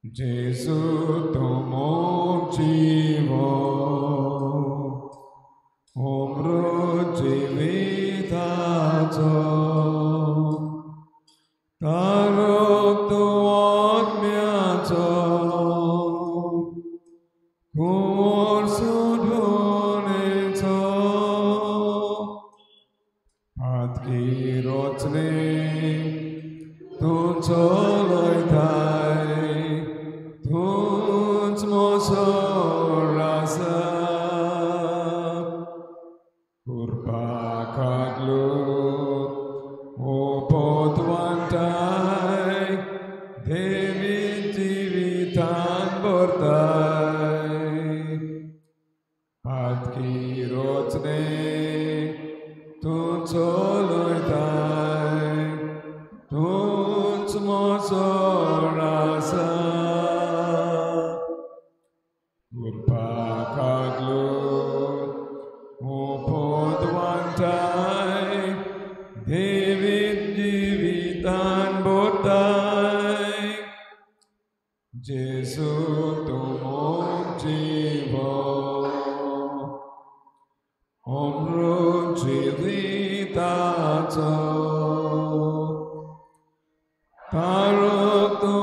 जेजू तूं मोग जिवो अमृत जिविताचो तारक तूं आत्म्याचो कुंवर सोडवणेचो पातकी रचने तूं चलयताय तूंच म्हजो आसा कृपा काडलो ओपोतवांताय देवी जिवितान भरताय पातकी रचने तूं चलयताय तूंच म्हजो आसा कृपा काडलो ओपोतवांताय देवी जिवितान भरताय जेजू तूं मोग जिवो अमृत जिविताचो तारक तूं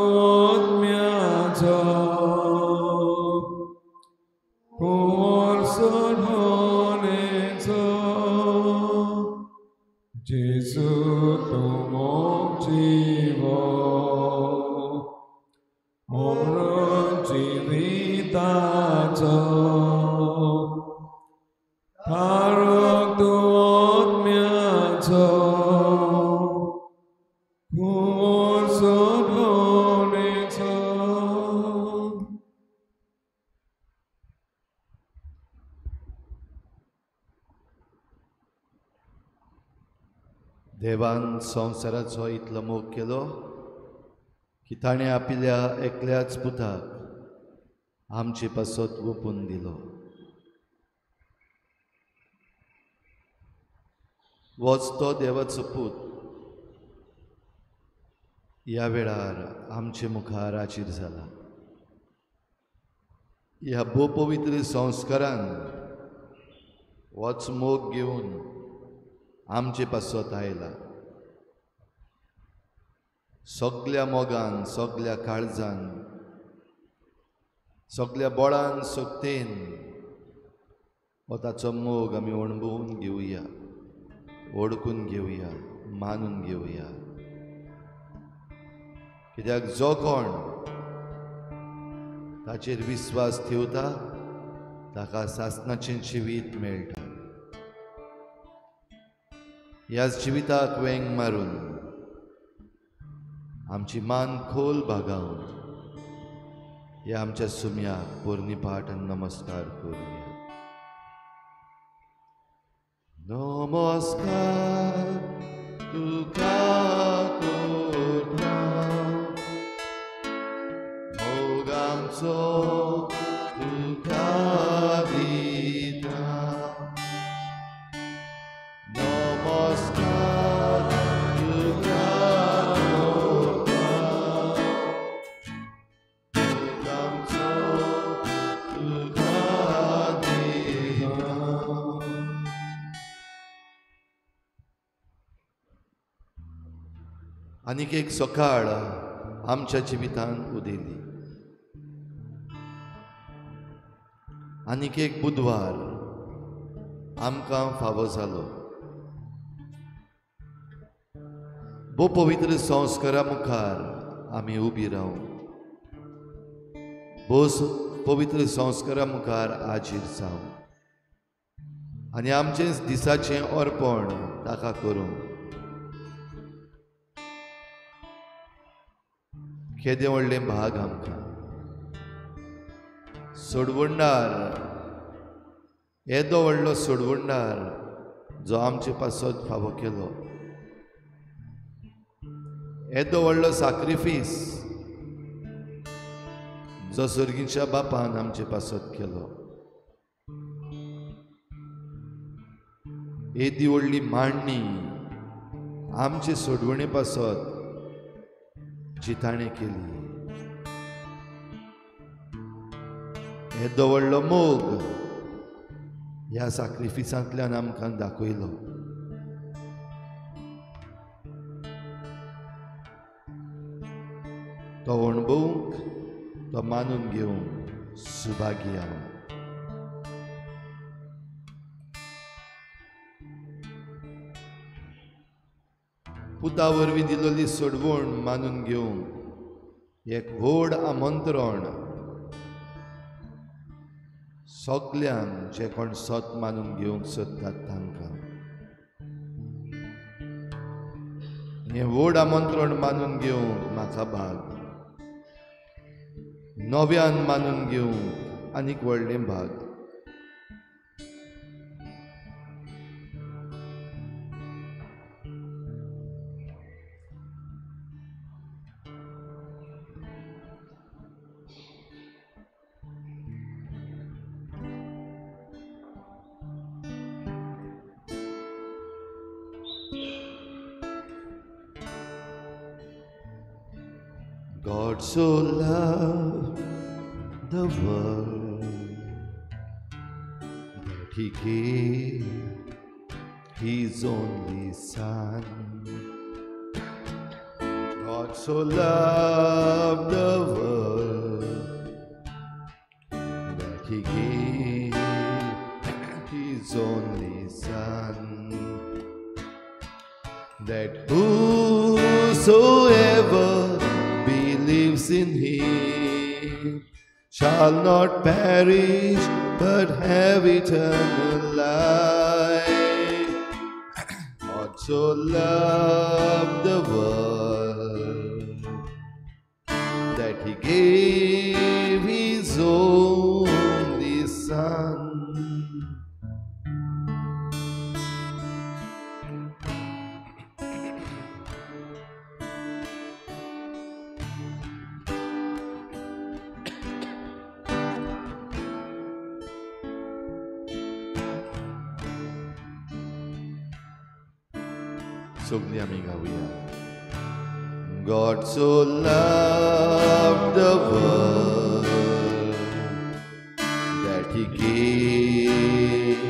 आत्म्याचो कुंवर सोडवणेचो जेजू तूं मोग जिवो अमृत जिविताचो तारक तूं आत्म्याचो कुंवर सोडवणेचो. देवान संवसाराचो इतलो मोग केलो की ताणें आपल्या एकल्याच पुताक आमचे पासत ओंपून दिलो. वच तो देवाचो पूत ह्या वेळार आमचे मुखार हाजीर जाला. ह्या भोवपवित्र संस्कारान होच मोग घेवन आमचे पासत आयला. सगल्या मोगान, सगल्या काळजान, सगल्या बळान, शक्तेन हो ताचो मोग आमी अणभवून घेवया, ओळखून घेवया, मानून घेवया. कित्याक जो कोण ताचेर विस्वास ठेवता ताका सासणाचें जिवीत मेळटा. ह्या जिविताक वेंग मारून आमची मान खोल भागावन ह्या आमच्या सुम्याक पोरणी पाठ आनी नमस्कार करुया. नमस्कार तुका करता मोग आमचो तुका दिता. नमस्कार तुका करता मोग आमचो तुका दिता. आनीक एक सकाळ आमच्या जिवितांत उदेली, आनीक एक बुधवार आमकां फावो जालो. भोव पवित्र संस्कारा मुखार आमी उबी रावूं, भोव पवित्र संस्कारा मुखार हाजीर जावं आनी आमचें दिसाचें अर्पण ताका करूं. केदें व्हडलें भाग आमकां सोडवणदार, येदो व्हडलो सोडवणदार जो आमचे पासत फावो केलो, येदो व्हडलो साक्रिफीस जो सर्गीच्या बापान आमचे पासत केलो, येदी व्हडली मांडणी आमचे सोडवणे पासत जी ताणें केली. येदो व्हडलो मोग ह्या साक्रिफिसांतल्यान आमकां दाखयलो. तो अणभवूंक, तो मानून घेवंक सुभागी आहा. पुता वरवीं दिलोली सोडवण मानून घेवंक एक व्हड आमंत्रण सगल्यांक जे कोण सत मानून घेवंक सोदतात तांकां. हें व्हड आमंत्रण मानून घेवंक म्हाका भाग, नव्यान मानून घेवंक आनीक व्हडलें भाग. God so loved the world that He gave His only Son. God so loved the world that He gave His only Son, that whosoever believes in Him shall not perish but have eternal life. God so loved the world that He gave His only Son. सगळीं आमी गावया. God so loved the world that He gave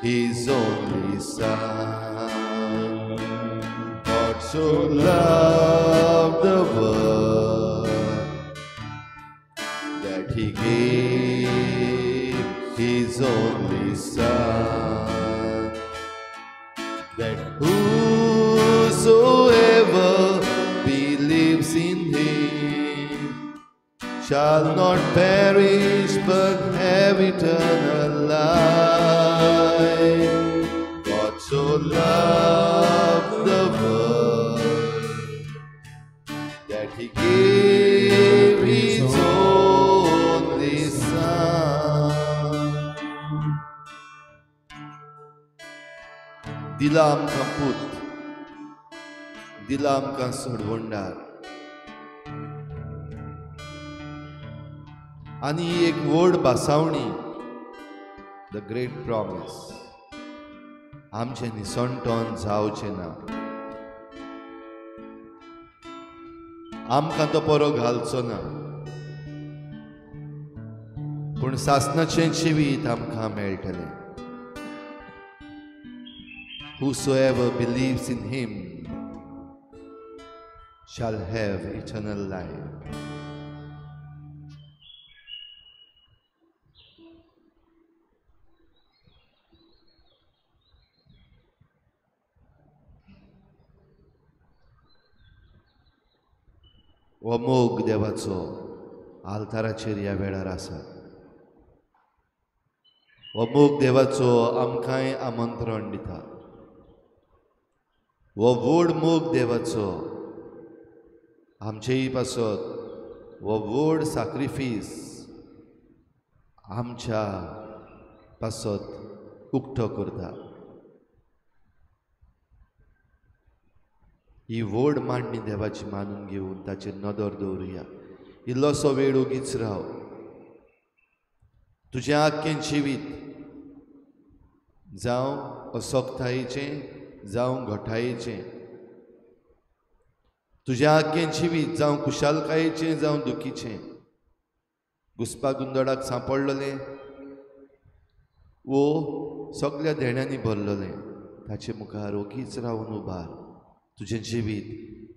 His only Son. God so loved the world that He gave His only Son, that whosoever believes in Him shall not perish but have eternal life. God so loved the world that He gave His only Son. दिला आमकां पूत, दिला आमकां सोडवणदार, आनी ही एक व्हड भासावणी, the great promise, आमचें निसणटण जावचें ना, आमकां तो परो घालचो ना, पूण सासणाचें जिवीत आमकां मेळटलें. Whosoever believes in Him shall have eternal life. हो मोग देवाचो आल्ताराचेर ह्या वेळार आसा. हो मोग देवाचो आमकांय आमंत्रण दिता. हो व्हड मोग देवाचो आमचेय पासत हो व्हड साक्रिफीस आमच्या पासत उक्तो करता. ही व्हड मांडणी देवाची मानून घेवन ताचेर नदर दवरुया. इल्लोसो वेळ ओगीच राव. तुजें आख्खें जिवीत जावं असक्तायेचें जावं घटायेचें, तुजें आख्खें जिवीत जावं खुशालकायेचें जावं दुखीचें, घुसपा गुंदोडाक सांपडलें वो सगळ्या देण्यांनी भरलेलें ताचे मुखार ओगीच रावन उबार तुजें जिवीत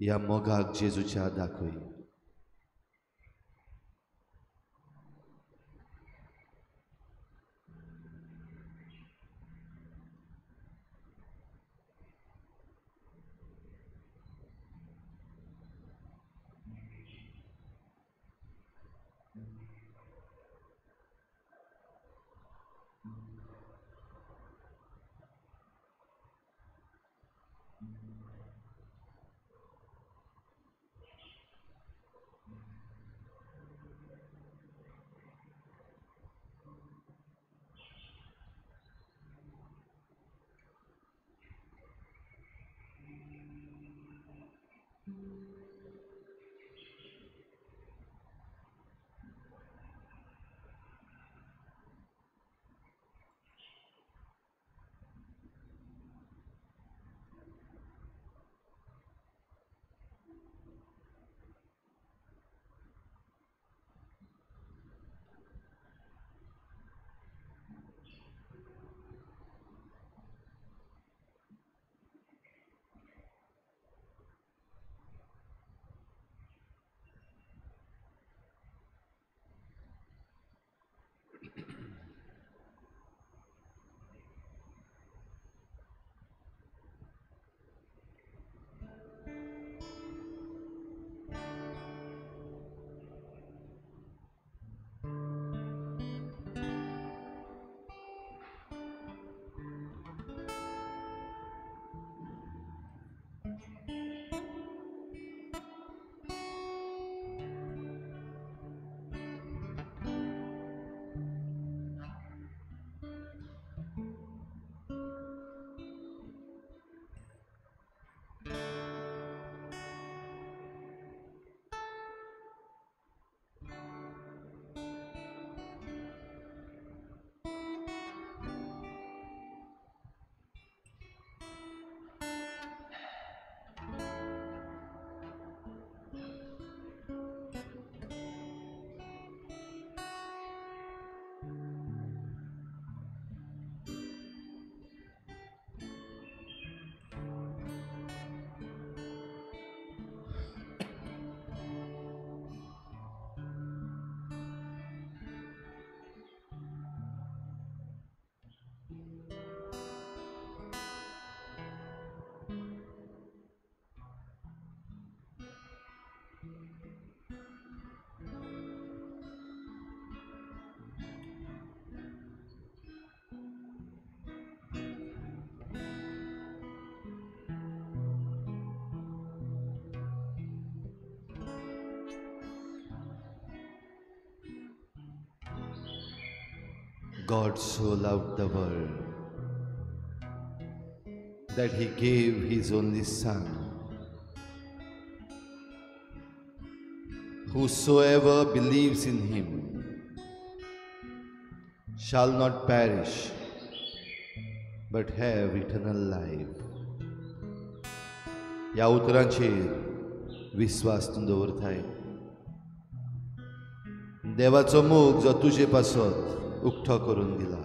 ह्या मोगाक जेजूच्या दाखय. God so loved the world that he gave his only Son. Whosoever believes in him shall not perish but have eternal life. ह्या उतरांचेर विस्वास तूं दवरताय. देवाचो मोग जो तुजे पासत उक्तो करून दिला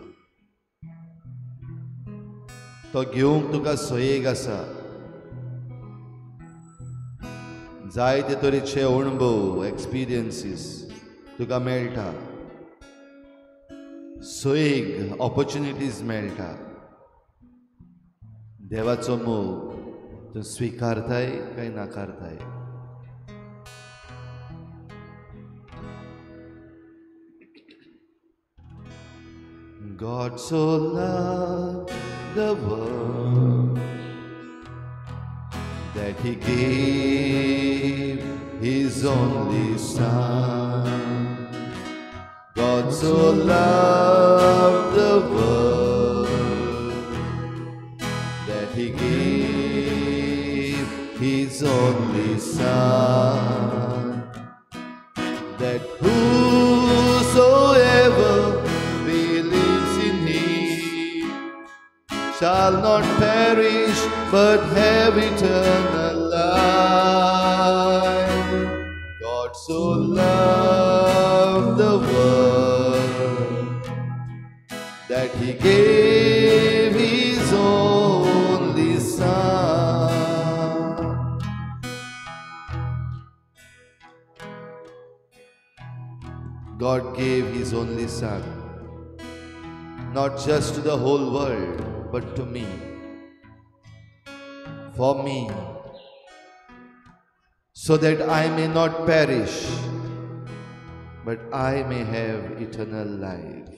तो घेवंक तुका सोयेग आसा. जायते तरेचे अणभव एक्सपिरियन्सीस तुका मेळटा, सोयेग ऑपर्च्युनिटीज मेळटा. देवाचो मोग तूं स्विकारताय काय नाकारताय? God so loved the world that he gave his only Son. God so loved the world that he gave his only Son, that whosoever believes in him shall not perish but have eternal life. God so loved the world. that He gave His only Son. God gave His only Son, not just to the whole world, but to me, for me, so that I may not perish, but I may have eternal life.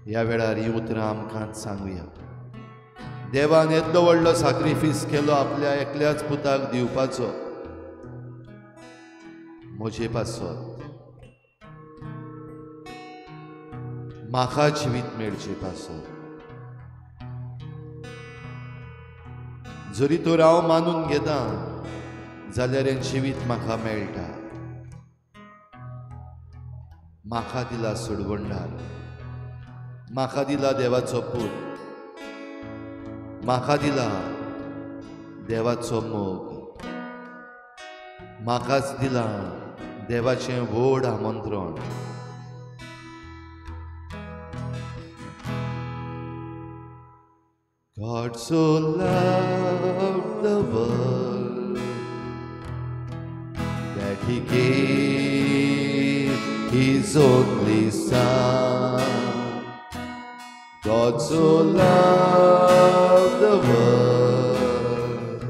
ह्या वेळार ही उतरां आमकां सांगुया. देवान येदो व्हडलो sacrifice केलो आपल्या एकल्याच पुताक दिवपाचो, म्हजे पासत, म्हाका जिवीत मेळचे पासत. जरी तर हांव मानून घेता जाल्यार हें जिवीत म्हाका मेळटा. म्हाका दिला सोडवणदार, म्हाका दिला देवाचो पूत, म्हाका दिला देवाचो मोग, म्हाकाच दिला देवाचें व्हड आमंत्रण. God so loved the world that He gave His only Son. God so loved the world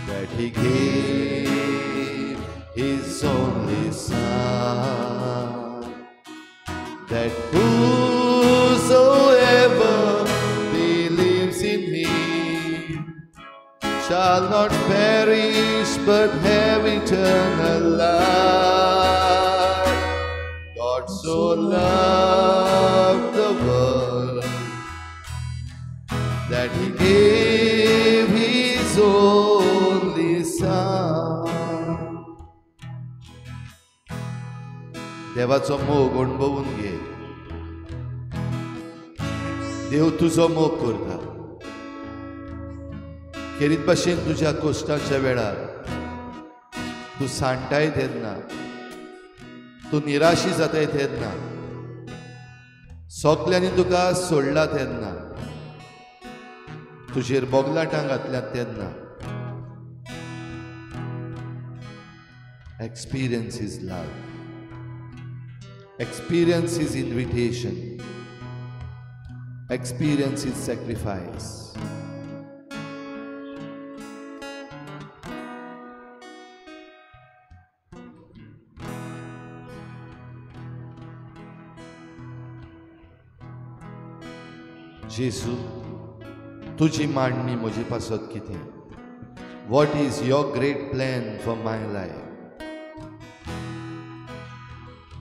that He gave His only Son, that whosoever believes in Him shall not perish but have eternal life. God so loved the world that He gave His only Son. देवाचो मोग अणभवून घे. देव तुजो मोग करता. खेरीत भाशेन तुज्या कश्टाच्या वेळार तूं सांडटाय तेन्ना, तूं निराशी जाताय तेन्ना, सगल्यांनी तुका सोडला तेन्ना, तुजेर बोगलाटां घातल्यात तेन्ना, experience his love, experience his invitation, experience his sacrifice. जेजू, तुजी मांडणी म्हजे पासत कितें? What is your great plan for my life?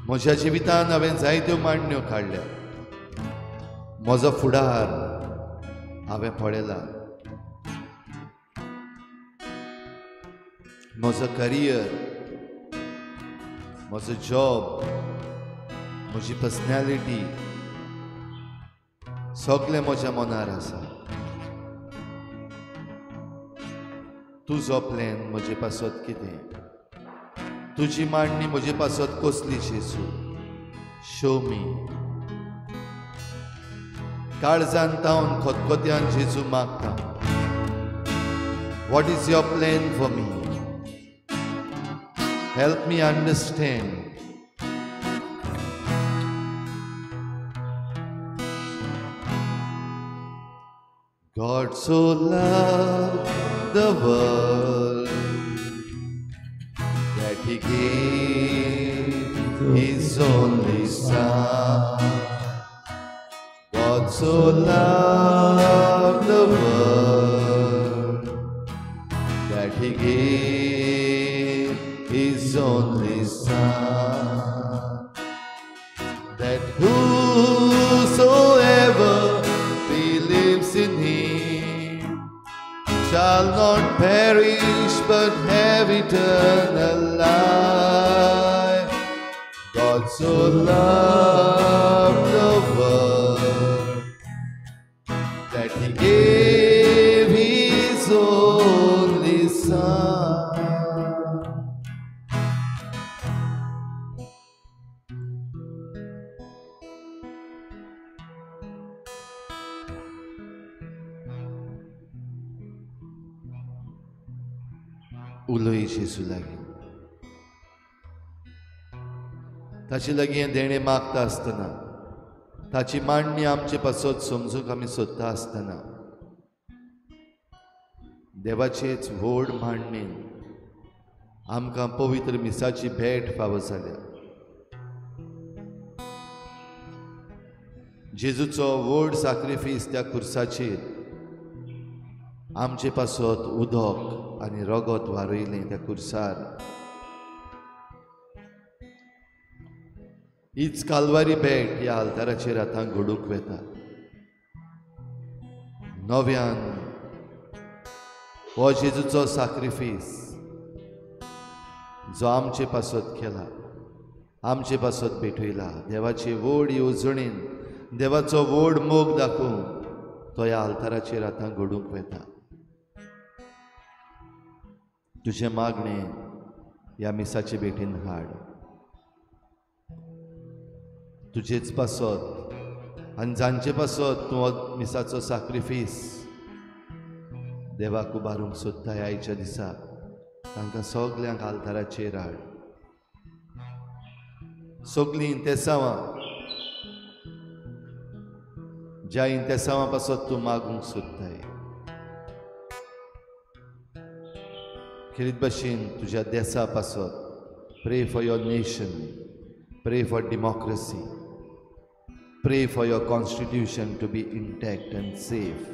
म्हज्या जिवितान हांवें जायत्यो मांडण्यो काडल्या. म्हजो फुडार हांवें पळयला, म्हजो करियर, म्हजो जॉब, म्हजी पर्सनॅलिटी, सगळें म्हज्या मनार आसा. तुजो प्लॅन म्हजे पासत कितें? तुजी मांडणी म्हजे पासत कसली? जेजू, शो मी. काळजान तावन खतखत्यान जेजू मागता, what is your plan for me? Help me understand. God so loved the world that He gave His only Son. God so loved the world that He gave His only Son, that whosoever believes in Him shall not perish but have eternal life. God so loved the world that He gave His only Son. उलय जेजू लागीं. ताचे लागीं हें देणें मागता आसतना, ताची मांडणी आमचे पासत समजूंक आमी सोदता आसतना, देवाचेच व्हड मांडणेन आमकां पवित्र मिसाची भेट फावो जाल्या. जेजूचो व्हड साक्रिफीस त्या खुर्साचेर आमचे पासत उदक आनी रगत वारयलें त्या खुर्सार. हीच कालवारी भेट ह्या आल्ताराचेर आतां घडूंक वेता. नव्यान हो जेजूचो साक्रिफीस जो आमचे पासत केला, आमचे पासत भेटयला, देवाचे व्हड येवजणेन देवाचो व्हड मोग दाखोवन तो ह्या आल्ताराचेर आतां घडूंक वेता. तुजें मागणें ह्या मिसाचे भेटीन हाड. तुजेच पासत आनी जांचे पासत तूं मिसाचो साक्रिफीस देवाक उबारूंक सोदता आयच्या दिसा, तांकां सगल्यांक आल्ताराचेर हाड. सगलीं इंतेसांवां, ज्या इंतेसांवां पासत तूं मागूंक सोदताय, खेरीत भाशेन तुज्या देसा पासत. Pray for your nation, pray for democracy, pray for your constitution to be intact and safe.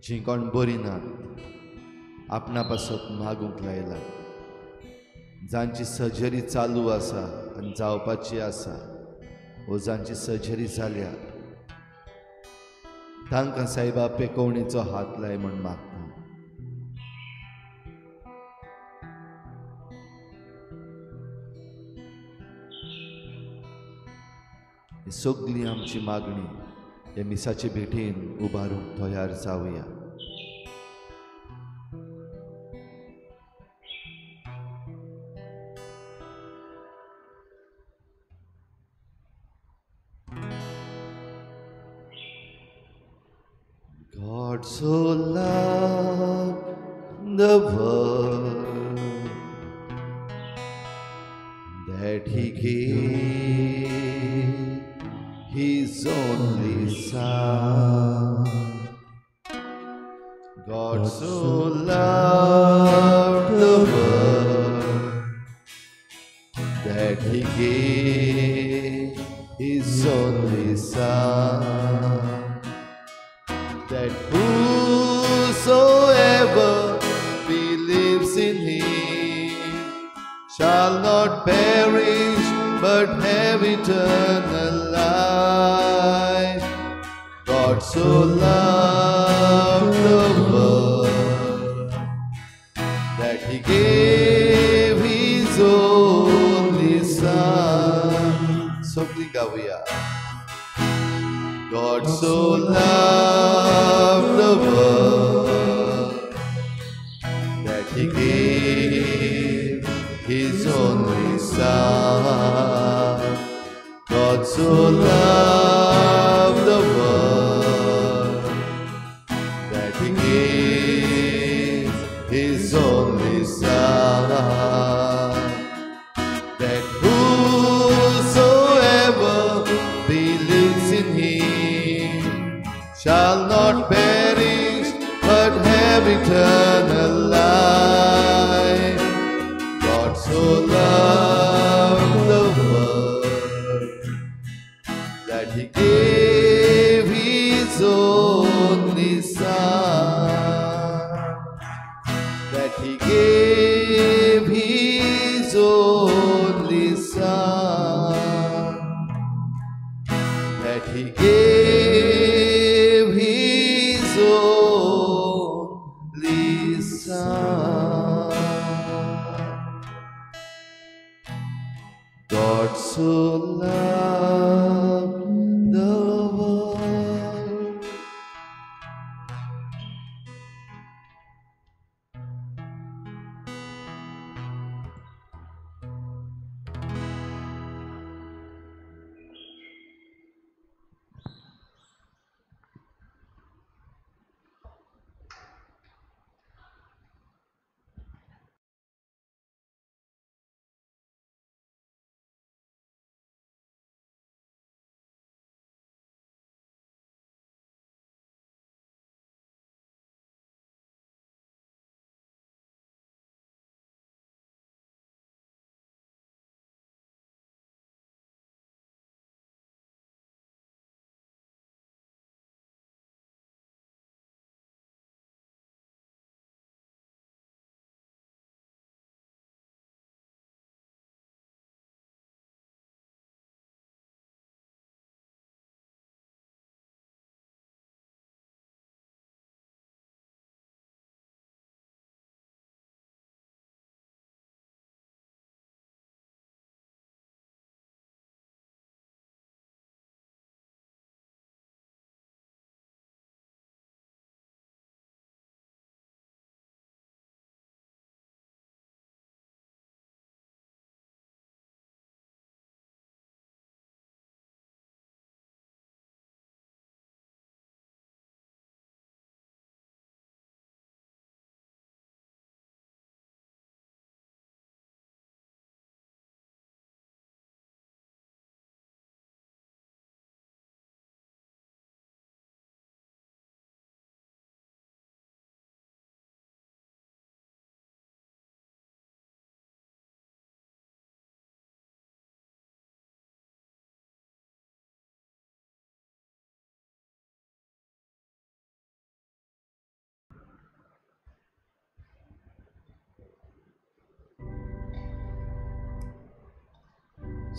जीं कोण बरी नात आपणा पासत मागूंक लायला, जांची सर्जरी चालू आसा आनी जावपाची आसा वो जांची सर्जरी जाल्या, तांकां सायबा पेकोवणेचो हात लाय म्हूण मागता. ही सगली आमची मागणी हे मिसाचे भेटीन उबारूंक तयार जावया. God so loved the world that he gave his only Son. God so loved the world that he gave his only Son, that whosoever believes in him shall not perish but have eternal life. God so loved the world that he gave his only Son. Sogli gavya. God so loved the world that he gave his only Son. God so loved the world that he gave his only Son, that whosoever believes in him shall not perish but have eternal life. God so loved the world that he gave his only Son, that he gave his only Son, that he gave his only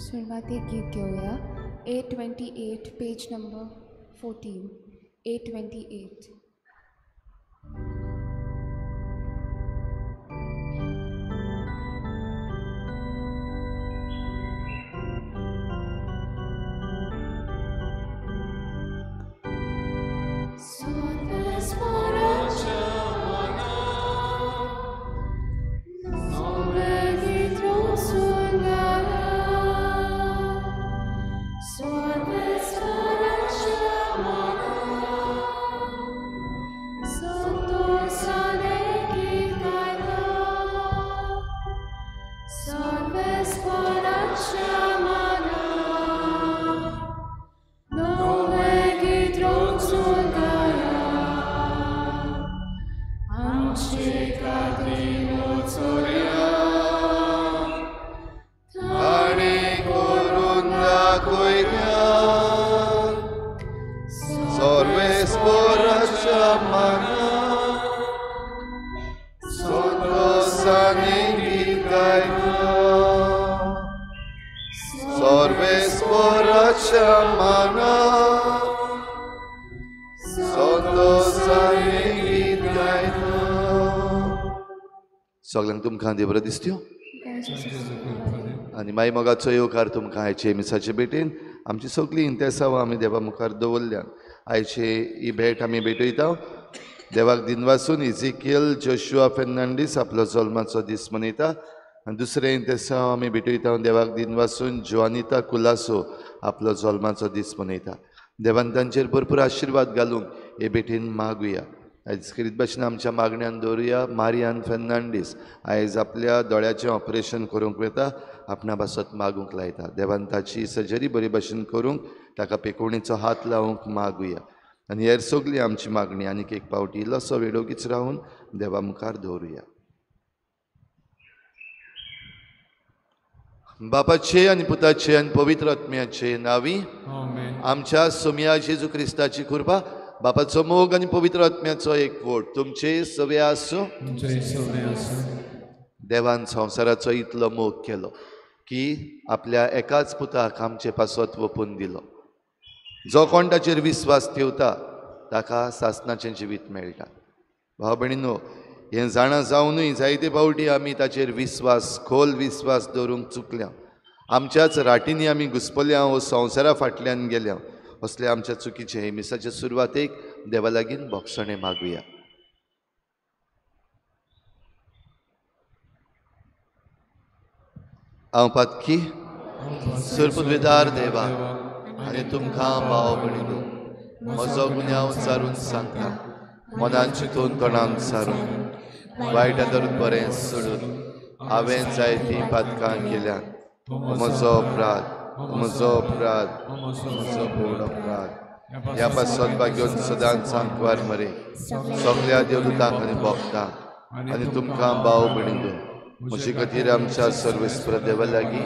सुरवातेक गीत घेवया 828 पेज number 14 828. सगळ्यांक तुमकां देव बरें दिसत्यो आनी माई मोगाचो येवकार तुमकां आयचे मिसाचे भेटेन. आमची सगळीं इंतेसांवां आमी देवा मुखार दवरल्यान आयचे ही भेट आमी भेटयता. देवाक दिनवासून इजिकियल जोशुआ फेर्नांडीस आपलो जल्माचो दीस मनयता आनी दुसरें इंतेसांव आमी भेटयता. देवाक दिनवासून जोआनिता कुलासो आपलो जल्माचो दीस मनयता. देवान तांचेर भरपूर आशिर्वाद घालूंक हे भेटेन मागुया. आयज करीत भाशेन आमच्या मागण्यान दवरुया. मारियान फेर्नांडीस आयज आपल्या दोळ्याचें ऑपरेशन करूंक वता, आपणा पासत मागूंक लायता. देवान ताची सर्जरी बरे भाशेन करूंक ताका पेकोवणेचो हात लावंक मागुया. आनी हेर सगळी आमची मागणी आनीक एक पावटी इल्लोसो वेळ ओगीच रावन देवा मुखार दवरुया. बापाचे आनी पुताचे आनी पवित्र आत्म्याचे नांवी आमच्या सोमया जेजू क्रिस्ताची कृपा, बापाचो मोग आनी पवित्र आत्म्याचो एकवट तुमचे सवे आसूं. देवान संवसाराचो इतलो मोग केलो की आपल्या एकाच पुताक आमचे पासत वपून दिलो. जो कोण ताचेर विस्वास ठेवता ताका सासनाचें जिवीत मेळटा. भाव भयणीनो, हें जाणा जावनूय जायते फावटी आमी ताचेर विस्वास, खोल विस्वास दवरूंक चुकल्या. आमच्याच राटींनी आमी घुसपल्या वो संवसारा फाटल्यान गेल्या. असले आमच्या चुकीचे हे मिसाचे सुरवातेक देवा लागीं भोगसणें मागुया. हांव पातकी सुरपुदवेदार देवा आनी तुमकां भाव भयणीनो म्हजो गुन्यांव सारून सांगता. मनान चिंतून तोंडान सारून वायट धरून बरें सोडून हांवें जायतीं पातकां केल्यात. म्हजो अपराध, म्हजो अपराध, म्हजो व्हड अपराध. ह्या पासत भाग्योन सदांच सांकवार मरे सगळ्या देवदूतांक आनी भोगतांक आनी तुमकां भाव भयणीनो म्हजे खातीर आमच्या सर्वेस्पर देवा लागीं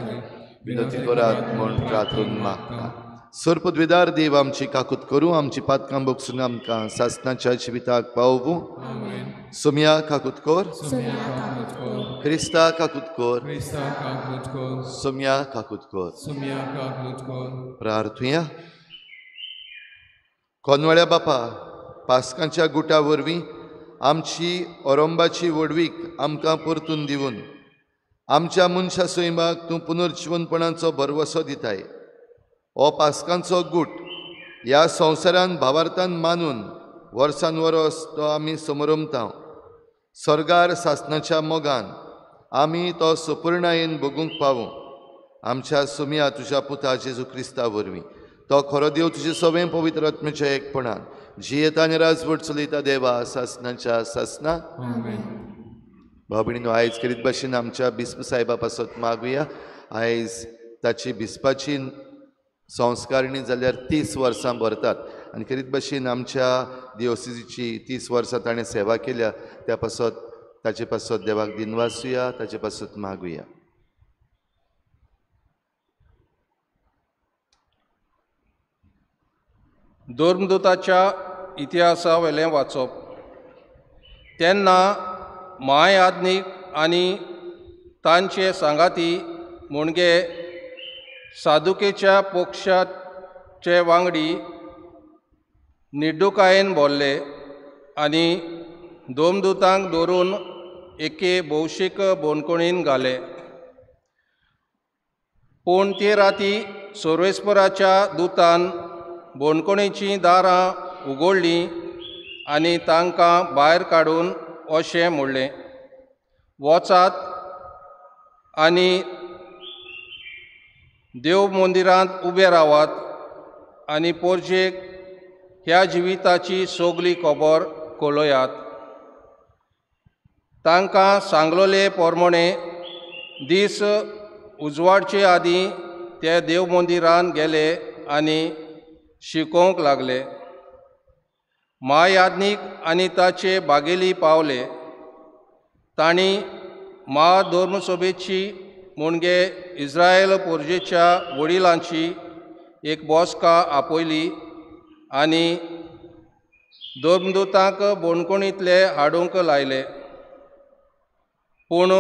विनंती करात म्हूण प्रार्थून मागता. सर्पद्विदार देव आमची काकूत करूं, आमची पातकां बोगसून आमकां सासनाच्या जिविताक पावोवं. सोमया काकूत कर, क्रिस्ता काकूत कर, सोमया काकूत कर. प्रार्थुया. कोनवळ्या बापा, पास्कांच्या गुटा वरवीं आमची ओरंबाची व्हडवीक आमकां परतून दिवन आमच्या मनशा सैमाक तूं पुनर्जिवनपणाचो भरवसो दिताय. हो पास्कांचो गूट ह्या संवसारान भावार्थान मानून वर्सान वरस तो आमी समरमता. सर्गार सासनाच्या मोगान आमी तो सुपूर्णायेन भोगूंक पावूं. आमच्या सुमया तुज्या पुता जेजू क्रिस्ता वरवीं तो खरो देव तुजे सवें पवित्र आत्म्याच्या एकपणान जियेता आनी राजवट चलयता देवा सासनाच्या सासना. भाव भयणीनो, आयज करीत भाशेन आमच्या बिस्प साहेबा पासत मागुया. आयज ताची बिस्पाची संस्कारणी जाल्यार 30 वर्सां भरतात आनी करीत भाशेन आमच्या दिओसिजीची 30 वर्सां ताणें सेवा केल्या. त्या पासत ताचे पासत देवाक दिनवासुया, ताचे पासत मागुया. धर्मदूताच्या इतिहासा वेलें वाचप. तेन्ना म्हायाज्ञीक आनी तांचे सांगाती म्हणजे सादुकेच्या पक्षाचे वांगडी निड्डुकायेन भरले आनी धर्मदूतांक धरून एके भौशीक बंदखणीन घाले. पूण ते राती सर्वेस्पराच्या दुतान बंदखणीचीं दारां उगडलीं आनी तांकां भायर काडून अशें म्हणलें, वचात आनी देव मंदिरांत उबे रावात आनी पोरजेक ह्या जिविताची सगली खबर कळयात. तांकां सांगलोले प्रमाणे दीस उजवाडचे आदीं ते देव मंदिरांत गेले आनी शिकोवंक लागले. म्हायाज्ञीक आनी ताचे बागेली पावले. तांणी म्हाधर्मसभेची म्हणजे इस्रायल पोरजेच्या वडिलांची एक बसका आपयली आनी धर्मदूतांक बंदखणींतले हाडूंक लायले. पूण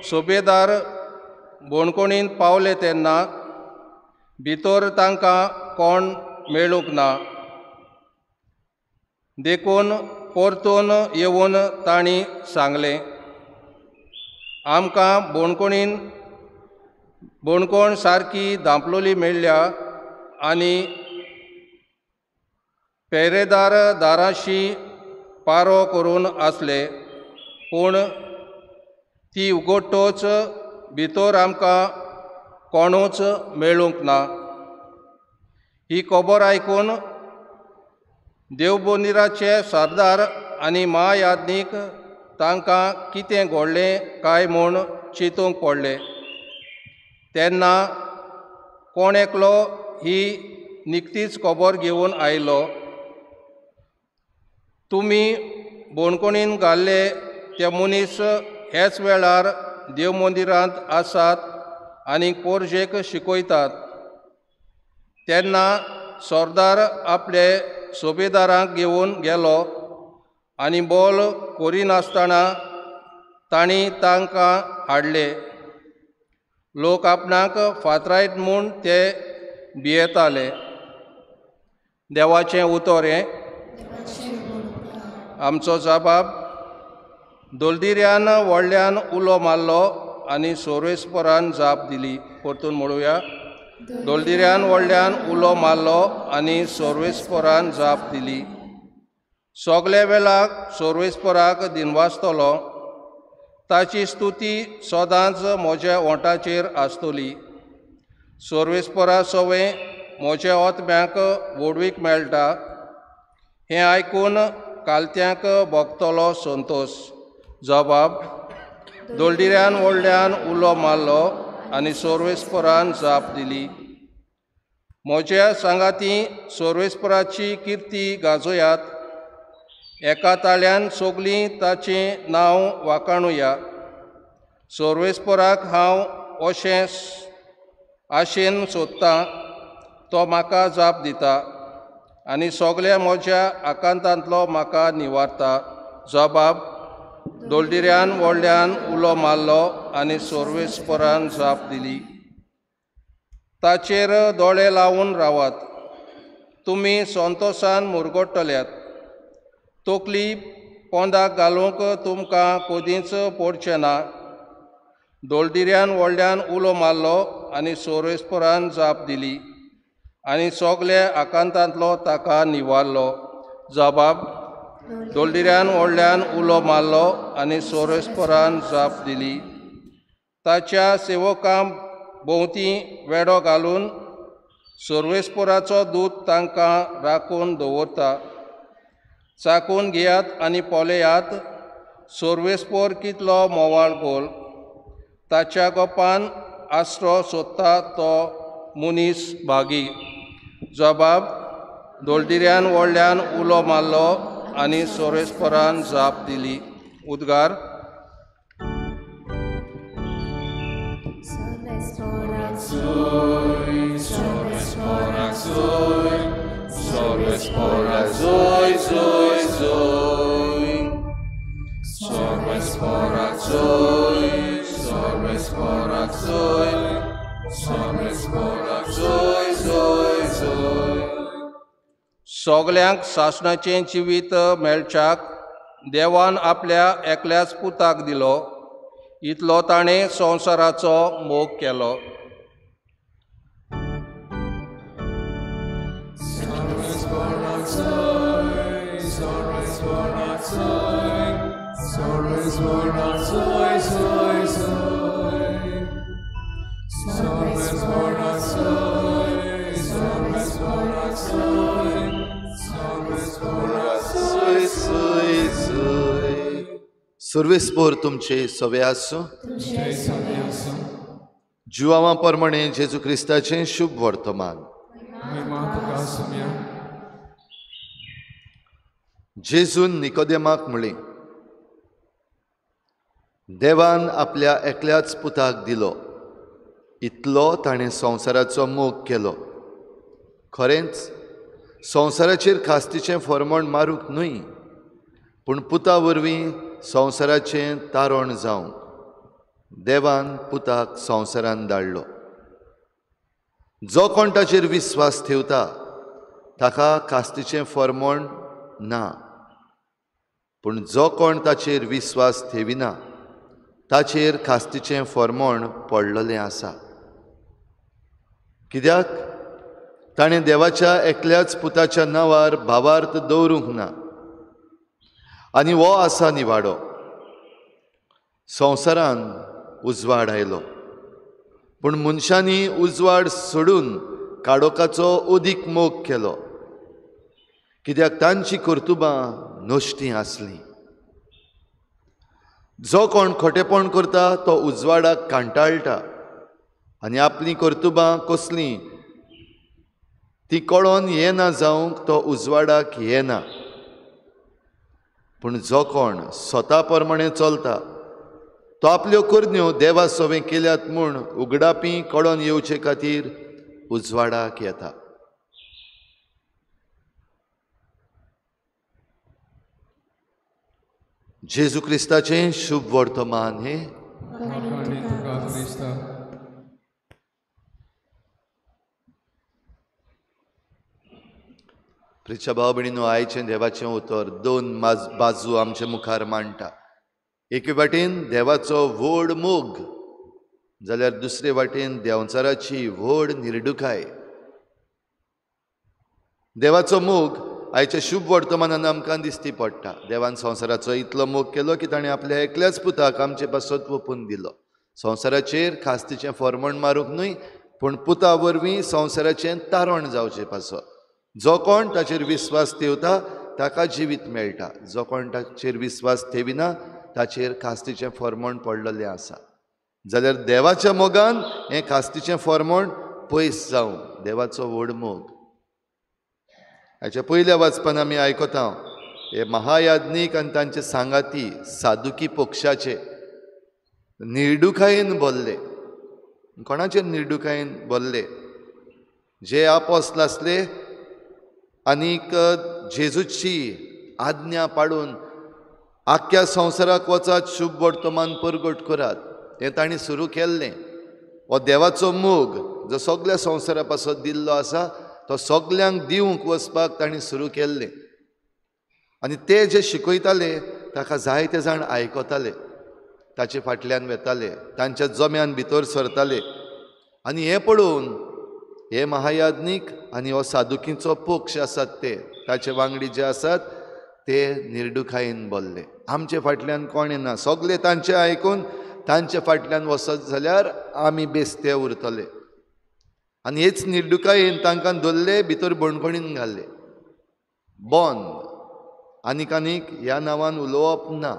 सोबेदार बंदखणींत पावले तेन्ना भितर तांकां कोण मेळूंक ना. देखून परतून येवन तांणी सांगलें, आमकां बंदखणीन बंदखण सारकी धांपलोली मेळ्ळ्या आनी पेरेदार दाराशी पारो करून आसले, पूण ती उगडटच भितर आमकां कोणूच मेळूंक ना. ही खबर आयकून देवबंदिराचे सरदार आनी म्हायाज्ञीक तांकां कितें घडलें काय म्हूण चिंतूंक पडले. तेन्ना कोण एकलो ही निकतीच खबर घेवन आयलो, तुमी बंदखणीन घाल्ले ते मनीस ह्याच वेळार देव मंदिरांत आसात आनी पोरजेक शिकयतात. तेन्ना सरदार आपले सोबेदारांक घेवन गेलो आनी बोल करिनासतना तांणी तांकां हाडले. लोक आपणाक फातरायत म्हूण ते भियेताले. देवाचें उतर हें. आमचो जबाब. दोलदिऱ्यान व्हडल्यान उलो मारलो आनी सोरेस्परान जाप दिली. परतून म्हणुया, दोलदिऱ्यान व्हडल्यान उलो मारलो आनी सोर्वेस्परान जाप दिली. सगल्या वेळाक सोर्वेस्पराक दिनवासतलो, ताची स्तुती सदांच म्हज्या ओंठाचेर आसतली. सोर्वेस्परा सवें म्हज्या ओतम्याक व्हडवीक मेळटा, हें आयकून कालत्यांक भोगतलो संतोश. जबाब. दोलदिऱ्यान व्हडल्यान उलो मारलो आनी सोर्वेस्परान जाप दिली. म्हज्या सांगाती सोर्वेस्पराची किर्ती गाजोयात, एका ताळ्यान सगलीं ताचें नांव वाखाणुया. सोर्वेस्पराक हांव अशें आशेन सोदतां, तो म्हाका जाप दिता आनी सगल्या म्हज्या आकांतांतलो म्हाका निवारता. जबाब. दोलदिऱ्यान व्हडल्यान उलो मारलो आनी सोर्वेस्परान जाप दिली. ताचेर दोळे लावन रावात, तुमी संतोसान मुरगट्टल्यात. तकली पोंदाक घालूंक तुमकां कदींच पडचें ना. दोलदिऱ्यान व्हडल्यान उलो मारलो आनी सोर्वेस्परान जाप दिली आनी सगल्या आकांतांतलो ताका निवारलो. जबाब. दोलदिऱ्यान व्हडल्यान उलो मारलो आनी सोरेस्परान जाप दिली. ताच्या सेवकां भोंवती वेडो घालून सोर्वेस्पराचो दूत तांकां राखून दवरता. चाकून घेयात आनी पळयात सोर्वेस्पोर कितलो मोवाळ गोल. ताच्या गोपान आसरो सोदता तो मनीस भागी. जबाब. दोलदिऱ्यान व्हडल्यान उलो मारलो आनी सोरेस्परान जाप दिली. उद्गार. सगल्यांक सासणाचें जिवीत मेळच्याक देवान आपल्या एकल्याच पुताक दिलो, इतलो ताणें संवसाराचो मोग केलो. सुर्वेस्पोर तुमचे सवे आसूं. जुवांवा प्रमाणे जेजू क्रिस्ताचें शुभ वर्तमान. जेजून निकोदेमाक म्हळें, देवान आपल्या एकल्याच पुताक दिलो, इतलो ताणें संवसाराचो मोग केलो. खरेंच संवसाराचेर खास्तीचें फॉर्मण मारूंक न्हय, पूण पुता वरवीं संवसाराचें तारण जावंक देवान पुताक संवसारान धाडलो. जो कोण ताचेर विस्वास ठेवता ताका कास्तीचें फॉर्मण ना, पूण जो कोण ताचेर विस्वास ठेविना ताचेर कास्तीचें फॉर्मण पडलेलें आसा. कित्याक ताणें देवाच्या एकल्याच पुताच्या नांवार भावार्थ दवरूंक ना. आनी हो आसा निवाडो. संवसारान उजवाड आयलो, पूण मनशांनी उजवाड सोडून काडोकाचो अदीक मोग केलो, कित्याक तांची कर्तुबां नश्टीं आसलीं. जो कोण खोटेपण करता तो उजवाडाक कांटाळटा आनी आपलीं कर्तुबां कसलीं ती कळोन येना जावंक तो उजवाडाक येना. पूण जो कोण स्वता प्रमाणे चलता तो आपल्यो करण्यो देवा सवें केल्यात म्हूण उगडापी कळोन येवचे खातीर उजवाडाक येता. जेजू क्रिस्ताचें शुभ वर्तमान हें. प्रिच्या भाव भयणीनो, आयचें देवाचें उतर दोन बाजू आमचे मुखार मांडटा. एके वाटेन देवाचो व्हड मोग, जाल्यार दुसरे वाटेन देंवचाराची व्हड निर्डुकाय. देवाचो मोग आयच्या शुभ वर्तमानान आमकां दिसती पडटा. देवान संवसाराचो इतलो मोग केलो की ताणें आपल्या एकल्याच पुताक आमचे पासत ओंपून दिलो. संवसाराचेर खास्तीचें फॉर्मण मारूंक न्हय, पूण पुता वरवीं संवसाराचें तारण जावचें पासत. जो कोण ताचेर विस्वास ठेवता ताका जिवीत मेळटा, जो कोण ताचेर विस्वास ठेविना ताचेर खास्तीचें फॉर्मण पडलेलें आसा. जाल्यार देवाच्या मोगान हें खास्तीचें फॉर्मण पयस जावं, देवाचो व्हड मोग. हाच्या पयल्या वाचपान आमी आयकता हे महायाज्ञीक आनी तांचे सांगाती सादुकी पक्षाचे निर्डुकायेन बोल्ले. कोणाचेर निर्डुकायेन बोल्ले? जे आपोस्ल आसले आनीक जेजूची आज्ञा पाडून आख्ख्या संवसाराक वचात, शुभ वर्तमान परगट करात, हें तांणी सुरू केल्लें. हो देवाचो मोग जो सगल्या संवसारा पासत दिल्लो आसा तो सगल्यांक दिवंक वचपाक तांणी सुरू केल्लें. आनी ते जे शिकयताले ताका जायते जाण आयकताले, ताचे फाटल्यान वेताले, तांच्या जम्यान भितर सरताले. आनी हें पळोवन हे महायाज्ञीक आनी हो सादुकींचो पक्ष आसात ते ताचे वांगडी जे आसात ते निर्डुखायेन बोल्ले, आमचे फाटल्यान कोण येना, सगळे तांचे आयकून तांचे फाटल्यान वचत जाल्यार आमी बेस्ते उरतले. आनी हेच निर्डुकायेन तांकां धरले, भितर बणखणीन घाल्ले, बंद. आनीक आनीक ह्या नांवान उलोवप ना,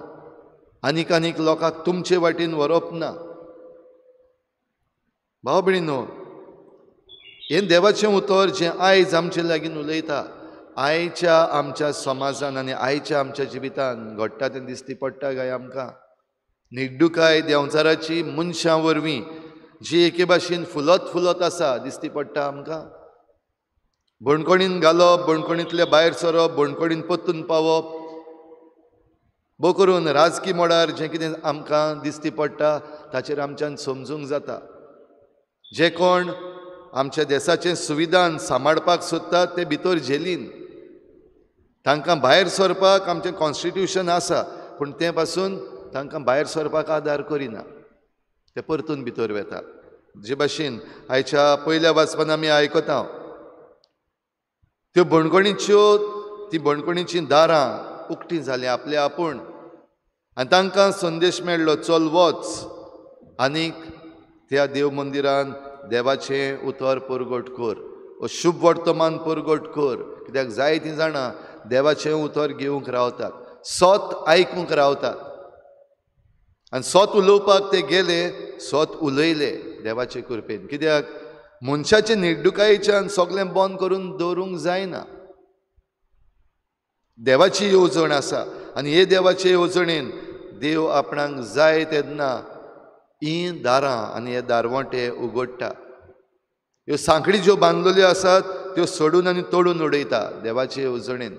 आनीक आनीक लोकांक तुमचे वाटेन व्हरप ना. भाव भयणीनो, हें देवाचें उतर जें आयज आमचे लागीं उलयता, आयच्या आमच्या समाजान आनी आयच्या आमच्या जिवितान घडटा तें दिसती पडटा काय आमकां? निड्डुकाय देंवचाराची मनशां वरवीं जी एके भाशेन फुलत फुलत आसा दिसती पडटा आमकां. बणखणीन घालप, बणखणींतले भायर सरप, बणखणीन परतून पावप, बो करून राजकी मळार जें कितें आमकां दिसती पडटा ताचेर आमच्यान समजूंक जाता. जे कोण आमच्या देसाचें संविधान सांबाळपाक सोदतात ते भितर झेलीन, तांकां भायर सरपाक आमचें कॉन्स्टिट्युशन आसा, पूण तें पासून तांकां भायर सरपाक आदार करिना, ते परतून भितर वेतात. जे भाशेन आयच्या पयल्या वाचपान आमी आयकता, त्यो बणकणीच्यो ती बणकणीचीं दारां उक्तीं जालीं आपले आपूण, आनी तांकां संदेश मेळ्ळो, चल वच आनीक त्या देव मंदिरान देवाचें उतर परगट कर, शुभ वर्तमान परगट कर. कित्याक जायतीं जाणां देवाचें उतर घेवंक रावतात, सत आयकूंक रावतात, आनी सत उलोवपाक ते गेले, सत उलयले देवाचे कृपेन. कित्याक मनशाचे निर्डुकायेच्यान सगळें बंद करून दवरूंक जायना. देवाची येवजण आसा आनी हे देवाचे येवजणेन देव आपणाक जाय तेन्ना हीं दारां आनी हे दारवंटे उगडटा. ह्यो सांकळी ज्यो बांदलेल्यो आसात त्यो सोडून आनी तोडून उडयता देवाचे येवजणेन.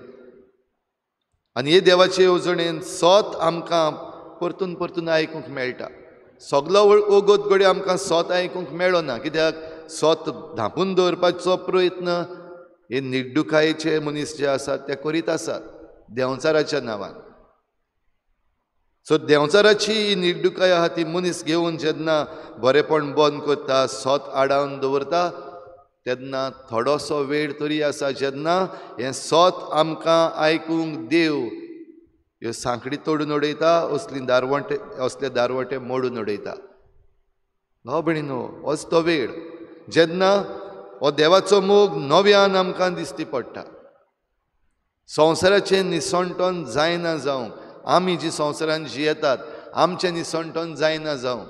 आनी हे देवाचे येवजणेन सत आमकां परतून परतून आयकूंक मेळटा. सगलो वगत घडये आमकां सत आयकूंक मेळना, कित्याक सत धांपून दवरपाचो प्रयत्न हे निर्डुकायेचे मनीस जे आसात ते करीत आसात देंवचाराच्या नांवान. सो देंवचाराची ही निर्डुकाय आहा ती मनीस घेवन जेन्ना बरेपण बंद करता, सत आडावन दवरता, तेन्ना थोडोसो वेळ तरी आसा जेन्ना हें सत आमकां आयकूंक देव ह्यो सांकडी तोडून उडयता, असली दारवंटे असले दारवंटे मोडून उडयता. भाव भयणीनो, होच तो वेळ जेन्ना हो देवाचो मोग नव्यान आमकां दिश्टी पडटा. संवसाराचें निसणटण जायना जावंक, आमी जी संवसारान जियेतात आमचें निसणटण जायना जावंक,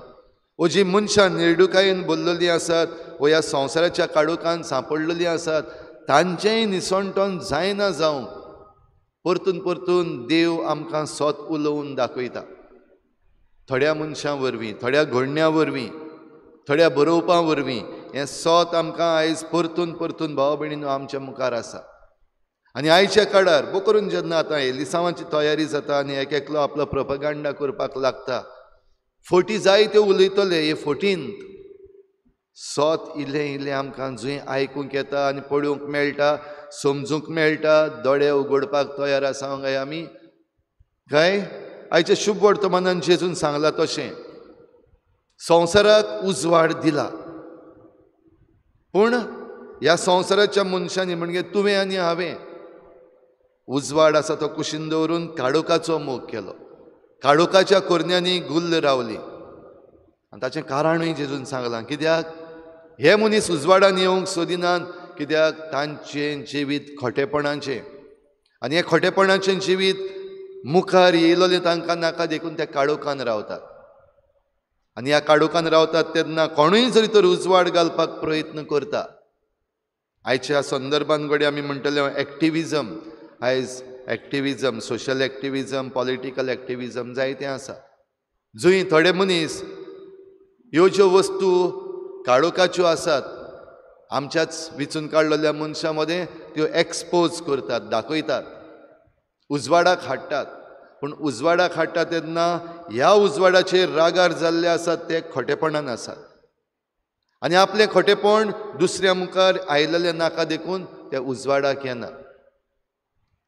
वो जी मनशां निर्डुकायेन भरलेलीं आसात वो ह्या संवसाराच्या काळोखान सांपडलेलीं आसात तांचेंय निसणटण जायना जावंक परतून परतून देव आमकां सत उलोवन दाखयता. थोड्या मनशां वरवीं, थोड्या घडण्यां वरवीं, थोड्या बरोवपां वरवीं हें सत आमकां आयज परतून परतून भाव भयणीनो आमच्या मुखार आसा. आनी आयच्या काळार बो करून जेन्ना आतां एलिसांवाची तयारी जाता आनी एक एकलो आपलो प्रोपगांडा करपाक लागता, फटी जायत्यो उलयतले, हे फटींत सत इल्लें इल्लें आमकां जंय आयकूंक येता आनी पळोवंक मेळटा, समजूंक मेळटा, दोळे उगडपाक तयार आसा काय आमी? काय आयच्या शुभ वर्तमानान जेजून सांगलां तशें संवसाराक उजवाड दिला, पूण ह्या संवसाराच्या मनशांनी म्हणजे तुवें आनी हांवें उजवाड आसा तो कुशीन दवरून काळोखाचो मोग केलो, काळोखाच्या कोरण्यांनी गुल्ल रावली. आनी ताचें कारणूय जेजून सांगलां, कित्याक हे मनीस उजवाडान येवंक सोदिनात, कित्याक तांचें जिवीत खोटेपणाचें, आनी हें खोटेपणाचें जिवीत मुखार येयलोलें तांकां नाका देखून ते काळोखान रावतात. आनी ह्या काळोखान रावतात तेन्ना कोणूय जरी तर उजवाड घालपाक प्रयत्न करता. आयच्या संदर्भान घडये आमी म्हणटले एक्टिविजम, आयज activism, social activism, political activism जायतें आसा, जंय थोडे मनीस ह्यो ज्यो वस्तू काळोखाच्यो आसात आमच्याच विचून काडलेल्या मनशां मदें त्यो एक्सपोज करतात, दाखयतात, उजवाडाक हाडटात. पूण उजवाडाक हाडटा तेन्ना ह्या उजवाडाचेर रागार जाल्ले आसात ते खोटेपणान आसात, आनी आपलें खोटेपण दुसऱ्या मुखार आयलेलें नाका देखून ते उजवाडाक येना.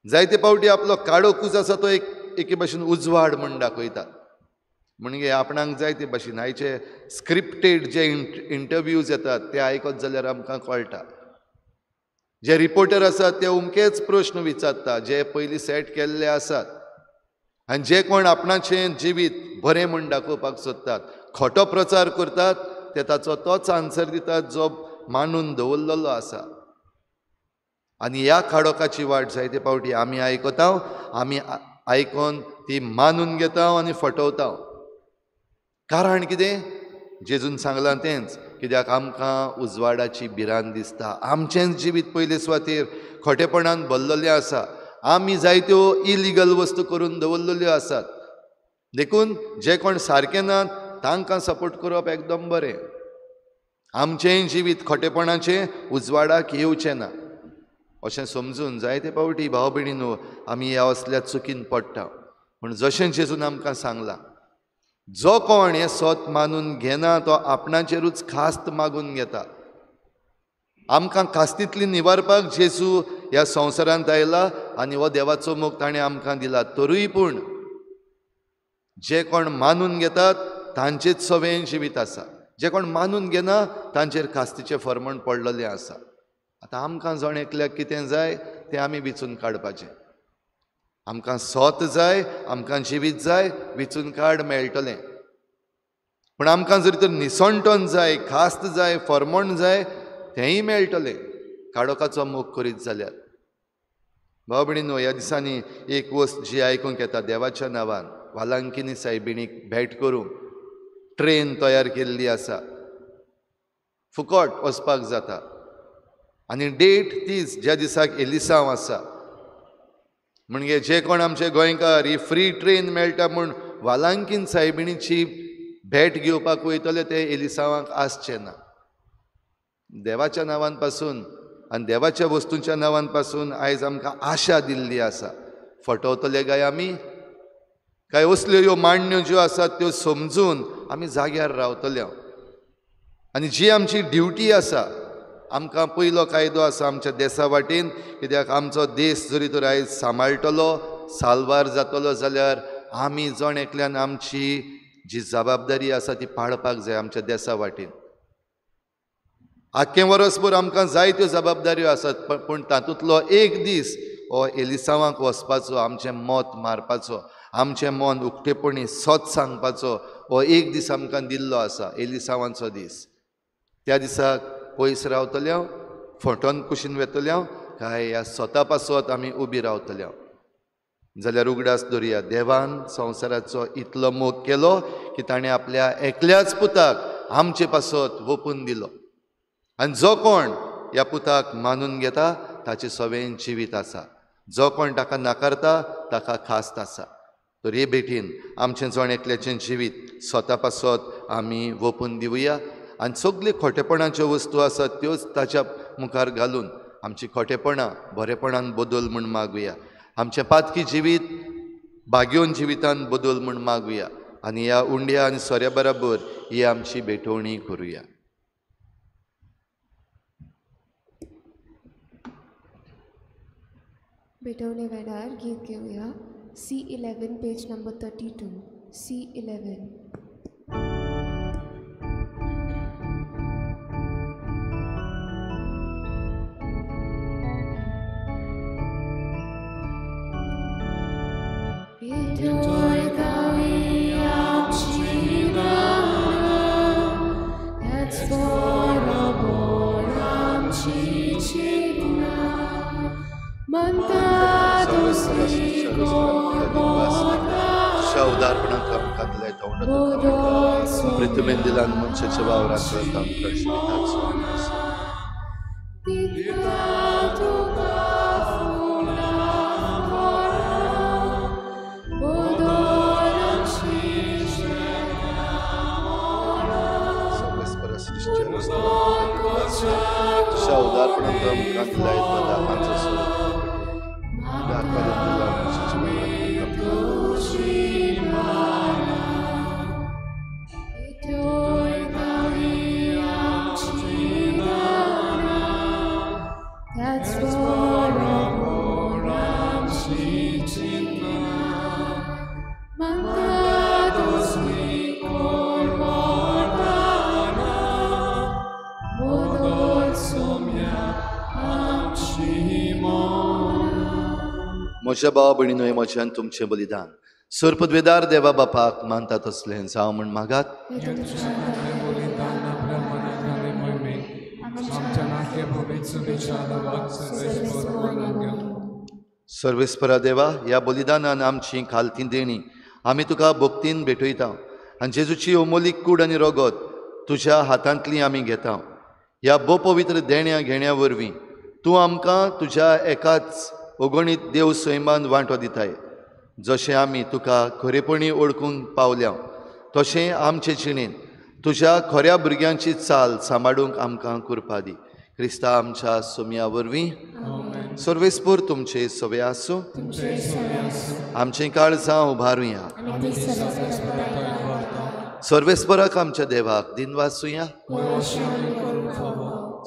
जायते फावटी आपलो काळोखूच आसा तो एक एके भाशेन उजवाड म्हूण दाखयतात, म्हणजे आपणाक जाय ते भाशेन. आयचे स्क्रिप्टेड जे इंटरव्यूज येतात ते आयकत जाल्यार आमकां कळटा, जे रिपोर्टर आसात ते अमकेच प्रश्न विचारता जे पयलीं सेट केल्ले आसात, आनी जे कोण आपणाचें जिवीत बरें म्हूण दाखोवपाक सोदतात, खोटो प्रचार करतात, ते ताचो तोच आन्सर दितात जो मांडून दवरलेलो आसा. आनी ह्या काळोखाची वाट जायते फावटी आमी आयकता, आमी आयकोन ती मानून घेता आनी फटवता. कारण कितें? जेजून सांगलां तेंच, कित्याक आमकां उजवाडाची भिरांत दिसता. आमचेंच जिवीत पयले सुवातेर खोटेपणान भरलेलें आसा, आमी जायत्यो इलिगल वस्तू करून दवरलेल्यो आसात, देखून जे कोण सारके नात तांकां सपोर्ट करप एकदम बरें. आमचेंय जिवीत खोटेपणाचें उजवाडाक येवचें ना अशें समजून जायते फावटी भाव भयणीनो आमी ह्या असल्या चुकीन पडटा. पूण जशें जेजून आमकां सांगलां, जो कोण हें सत मानून घेना तो आपणाचेरूच खास्त मागून घेता. आमकां खास्तींतली निवारपाक जेजू ह्या संवसारांत आयला आनी हो देवाचो मोग ताणें आमकां दिला. तरूय पूण जे कोण मानून घेतात तांचेच सवें जिवीत आसा, जे कोण मानून घेना तांचेर खास्तीचें फर्मण पडलेलें आसा. आतां आमकां जण एकल्याक कितें जाय तें आमी विचून काडपाचें. आमकां सोत जाय, आमकां जिवीत जाय, विचून काड मेळटलें. पूण आमकां जर तर निसणटन जाय, खास्त जाय, फर्मण जाय, तेंय मेळटलें काडोकाचो मोग करीत जाल्यार. भाव भयणीनो, ह्या दिसांनी एक वस्त जी आयकूंक येता, देवाच्या नांवान वालांकिनी सायबिणीक भेट करूंक ट्रेन तयार केल्ली आसा, फुकट वचपाक जाता आनी डेट तीच ज्या दिसाक एलिसांव आसा. म्हणजे जे कोण आमचे गोंयकार ही फ्री ट्रेन मेळटा म्हूण वालांकीन सायबिणीची भेट घेवपाक वयतले ते एलिसांवाक आसचे ना. देवाच्या नांवान पासून आनी देवाच्या वस्तूंच्या नांवान पासून आयज आमकां आशा दिल्ली आसा. फटवतले काय आमी? काय असल्यो ह्यो मांडण्यो ज्यो आसात त्यो समजून आमी जाग्यार रावतले? आनी जी आमची ड्युटी आसा, आमकां पयलो कायदो आसा आमच्या देसा वाटेन, कित्याक आमचो देश जरी तर आयज सांबाळटलो, साल्वार जातलो जाल्यार आमी जण एकल्यान आमची जी जबाबदारी आसा ती पाळपाक जाय आमच्या देसा वाटेन. आख्खें वर्सभर आमकां जायत्यो जबाबदाऱ्यो आसात, पूण तातूंतलो एक दीस हो एलिसांवाक वचपाचो, आमचें मत मारपाचो, आमचें मन उक्तेपणी सत सांगपाचो हो एक दीस आमकां दिल्लो आसा, एलिसांवांचो दीस. त्या दिसाक पयस रावतले हांव, फटोन कुशीन वेतले हांव, काय ह्या स्वता पासत आमी उबी रावतले हांव? जाल्यार उगडास दवरुया, देवान संवसाराचो इतलो मोग केलो की ताणें आपल्या एकल्याच पुताक आमचे पासत वोपून दिलो आनी जो कोण ह्या पुताक मानून घेता ताचें सवें जिवीत आसा, जो कोण ताका नाकारता ताका खास्त आसा. तर हे भेटीन आमचें जण एकल्याचें जिवीत स्वता पासत आमी वोपून दिवया आनी सगल्यो खोटेपणाच्यो वस्तू आसात त्योच ताच्या मुखार घालून आमची खोटेपणां बरेपणान बदल म्हूण मागुया, आमचें पातकी जिवीत भाग्योन जिवितान बदल म्हूण मागुया आनी ह्या उंड्या आनी सोऱ्या बराबर ही आमची भेटवणी करुया. भेटवणे वेळार गीत घेवया C11 page number 32 C11. प्रितुमेन मनशाच्या वावरांत आमकां जिविताचो तुज्या उदारपणांत आमकां दिला दाखांचो म्हज्या भाव भयणीनो, हें म्हजें आनी तुमचें बलिदान सर्पद्वेदार देवा बापाक मानता तसलें जावं म्हूण मागात. सर्वेस्परा देवा, ह्या बलिदानान आमची खालती देणी आमी तुका भक्तीन भेटयता आनी जेजूची अमोलीक कूड आनी रगत तुज्या हातांतली आमी घेता. ह्या भोपवित्र देण्या घेण्या वरवीं तूं आमकां तुज्या एकाच अगणीत देव सैमान वांटो दिताय. जशें आमी तुका खरेपणी वळखूंक पावल्या तशें आमचे जिणेंत तुज्या खऱ्या भुरग्यांची चाल सांबाळूंक आमकां कृपा दी. क्रिस्ता आमच्या सोम्या वरवीं. सर्वेस्पर तुमचे सवे आसूं. आमचें काळजां उबारुया. सर्वेस्पराक आमच्या देवाक दिनवासुया.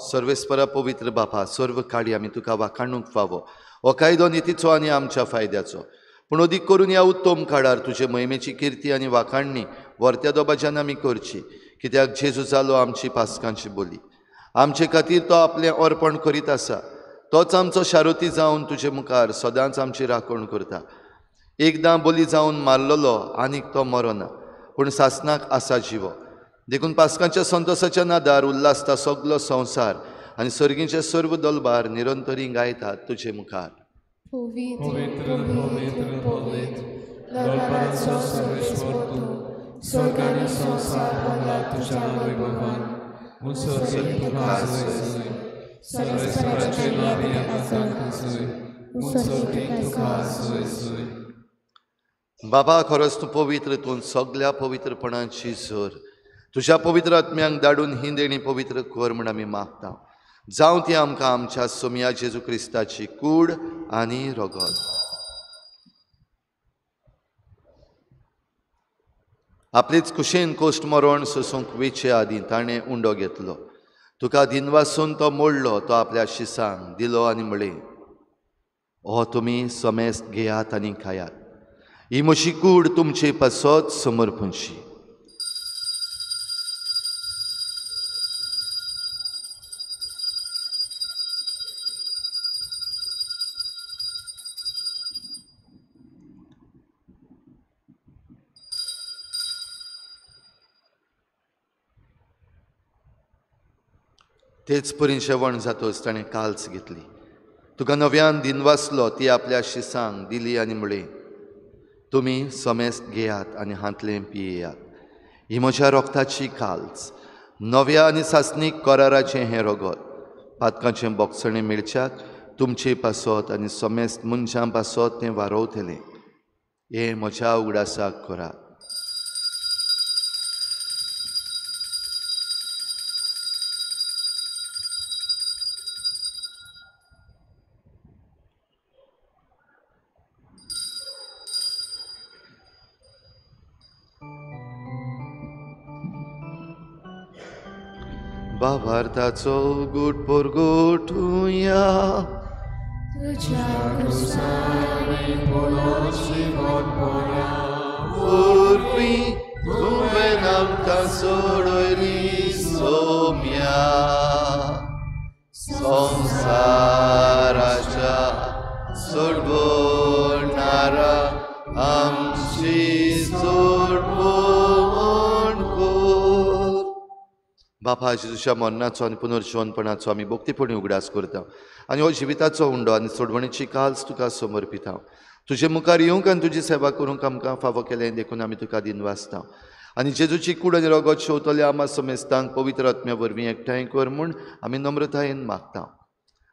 सर्वेस्परा पवित्र बापा, सर्व काळी आमी तुका वाखाणूंक फावो. हो कायदो नितीचो आनी आमच्या फायद्याचो, पूण अदीक करून ह्या उत्तम काळार तुजे महिमेची किर्ती आनी वाखाणणी व्हरत्या दोबाच्यान आमी करची, कित्याक जेजू जालो आमची पास्कांची बोली. आमचे खातीर तो आपलें अर्पण करीत आसा, तोच आमचो शारोती जावन तुजे मुखार सदांच आमची राखण करता. एकदां बोली जावन मारलेलो आनीक तो मरोना, पूण सासणाक आसा जिवो. देखून पास्कांच्या संतोसाच्या नादार उल्हासता सगलो संवसार आनी सर्गीचे सर्व दलबार निरंतरी गायतात तुजे मुखार. पवित्र पवित्र पवित्र दरबाराचो सर्वेस्पर तूं, स्वर्ग आनी संवसार भरला तुज्या वैभवान. मुसर्गी तुका आसय, सर्वेस्पराचे नांव आसा, मुसर्गी तुका आसय. बाबा, खरोच तूं पवित्र, तूं सगल्या पवित्रपणाची झर. तुज्या पवित्र आत्म्यांक धाडून ही देणी पवित्र कर म्हूण आमी मागता. जावं ती आमकां आमच्या सोमया जेजू क्रिस्ताची कूड आनी रगत. आपलेच कुशेन कोश्ट मरण सोसूंक वेचे आदीं ताणें उंडो घेतलो, तुका दिनवासून तो मोडलो, तो आपल्या शिसांक दिलो आनी म्हळें, हो तुमी समेस्त घेयात आनी खायात, ही म्हजी कूड तुमचे पासत समर्पणशी. तेच परी जेवण जातच ताणें काल्स घेतली, तुका नव्यान दिनवासलो, ती आपल्या शिसांक दिली आनी म्हळें, तुमी समेस्त घेयात आनी हांतलें पियेयात, ही म्हज्या रोगताची काल्स, नव्या आनी सासणीक कराराचें हें रगत, पातकांचें बोगसणें मेळच्याक तुमचे पासत आनी समेस्त मनशां पासत तें वारोवतलें. हें म्हज्या उगडासाक करात. भावार्थाचो गुट परगोटुया, वरवीं तुवें आमकां सोडयली सोम्या, संवसाराच्या सोडवणारा आमची सोडवण कर. बापा, जेजूच्या मरणाचो आनी पुनर्जिवनपणाचो आमी भक्तीपणी उगडास करता आनी हो जिविताचो उंडो आनी सोडवणेची काल्स तुका समर्पिता. तुजे मुखार येवंक आनी तुजी सेवा करूंक आमकां फावो केलें देखून आमी तुका दिनवासता. आनी जेजूची कूड आनी रगत शेवतले आमा समेस्तांक पवित्र आत्म्या वरवीं एकठांय कर म्हूण आमी नम्रतायेन मागता.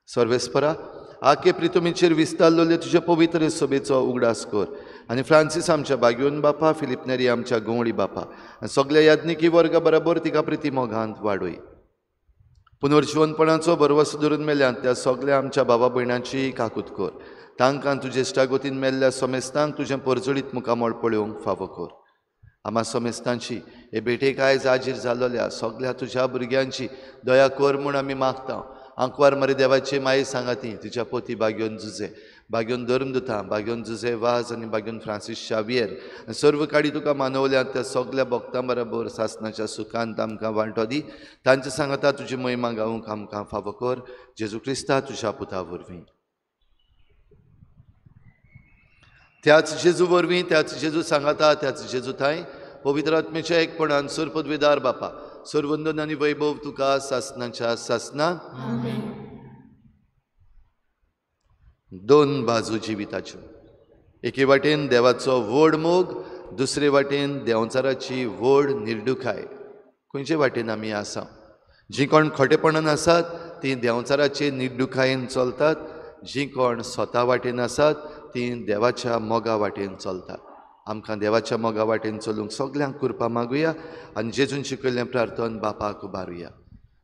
सर्वेस्परा, आके प्रितुमीचेर विस्तारलेले तुजे पवित्र सभेचो उगडास कर आनी फ्रांसीस आमच्या बागयोन बापा, फिलीप नेरी आमच्या गंवळी बापा आनी सगल्या याज्ञिकी वर्गा बराबर तिका प्रिती मोगांत वाडय. पुनर्जिवनपणाचो भरवंसो धरून मेल्यात त्या सगल्या आमच्या बाबा भयणांची काकूत कर. तांकां तुजे इश्टागतीन मेल्ल्या समेस्तांक तुजें परजळीत मुखामळ पळोवंक फावो कर. आमा समेस्तांची हे भेटेक आयज आजीर जाल्ल्या सगल्या तुज्या भुरग्यांची दया कर म्हूण आमी मागता. आंकवार मरे देवाची माई सांगाती, तिच्या पोती बागयोन जुजे, बागयोन धर्मदुता, बागयोन जुजे वाज आनी बागयोन फ्रांसीस शावियर आनी सर्व काडी तुका मानवल्यात त्या सगल्या भक्तां बराबर सासणाच्या सुखांत आमकां वांटो दी. तांचे सांगाता तुजी महिमा गावूंक आमकां फावो कर. जेजू क्रिस्ता तुज्या पुता वरवीं. त्याच जेजू वरवीं, त्याच जेजू सांगाता, त्याच जेजू थांय पवित्र आत्मेच्या एकपणान सर्वपदवीदार बापा, सर्वंदन आनी वैभव तुका सासणाच्या सासना. दोन बाजू जिविताच्यो, एके वाटेन देवाचो व्हड मोग, दुसरे वाटेन देंवचाराची व्हड निर्डुखाय. खंयचे वाटेन आमी आसा? जीं कोण खोटेपणान आसात तीं देंवचाराचे निर्डुखायेन चलतात, जीं कोण स्वता वाटेन आसात तीं देवाच्या मोगा वाटेन चलतात. आमकां देवाच्या मोगा वाटेन चलूंक सगल्यांक कृपा मागुया आनी जेजून शिकयल्लें प्रार्थन बापाक उबारुया.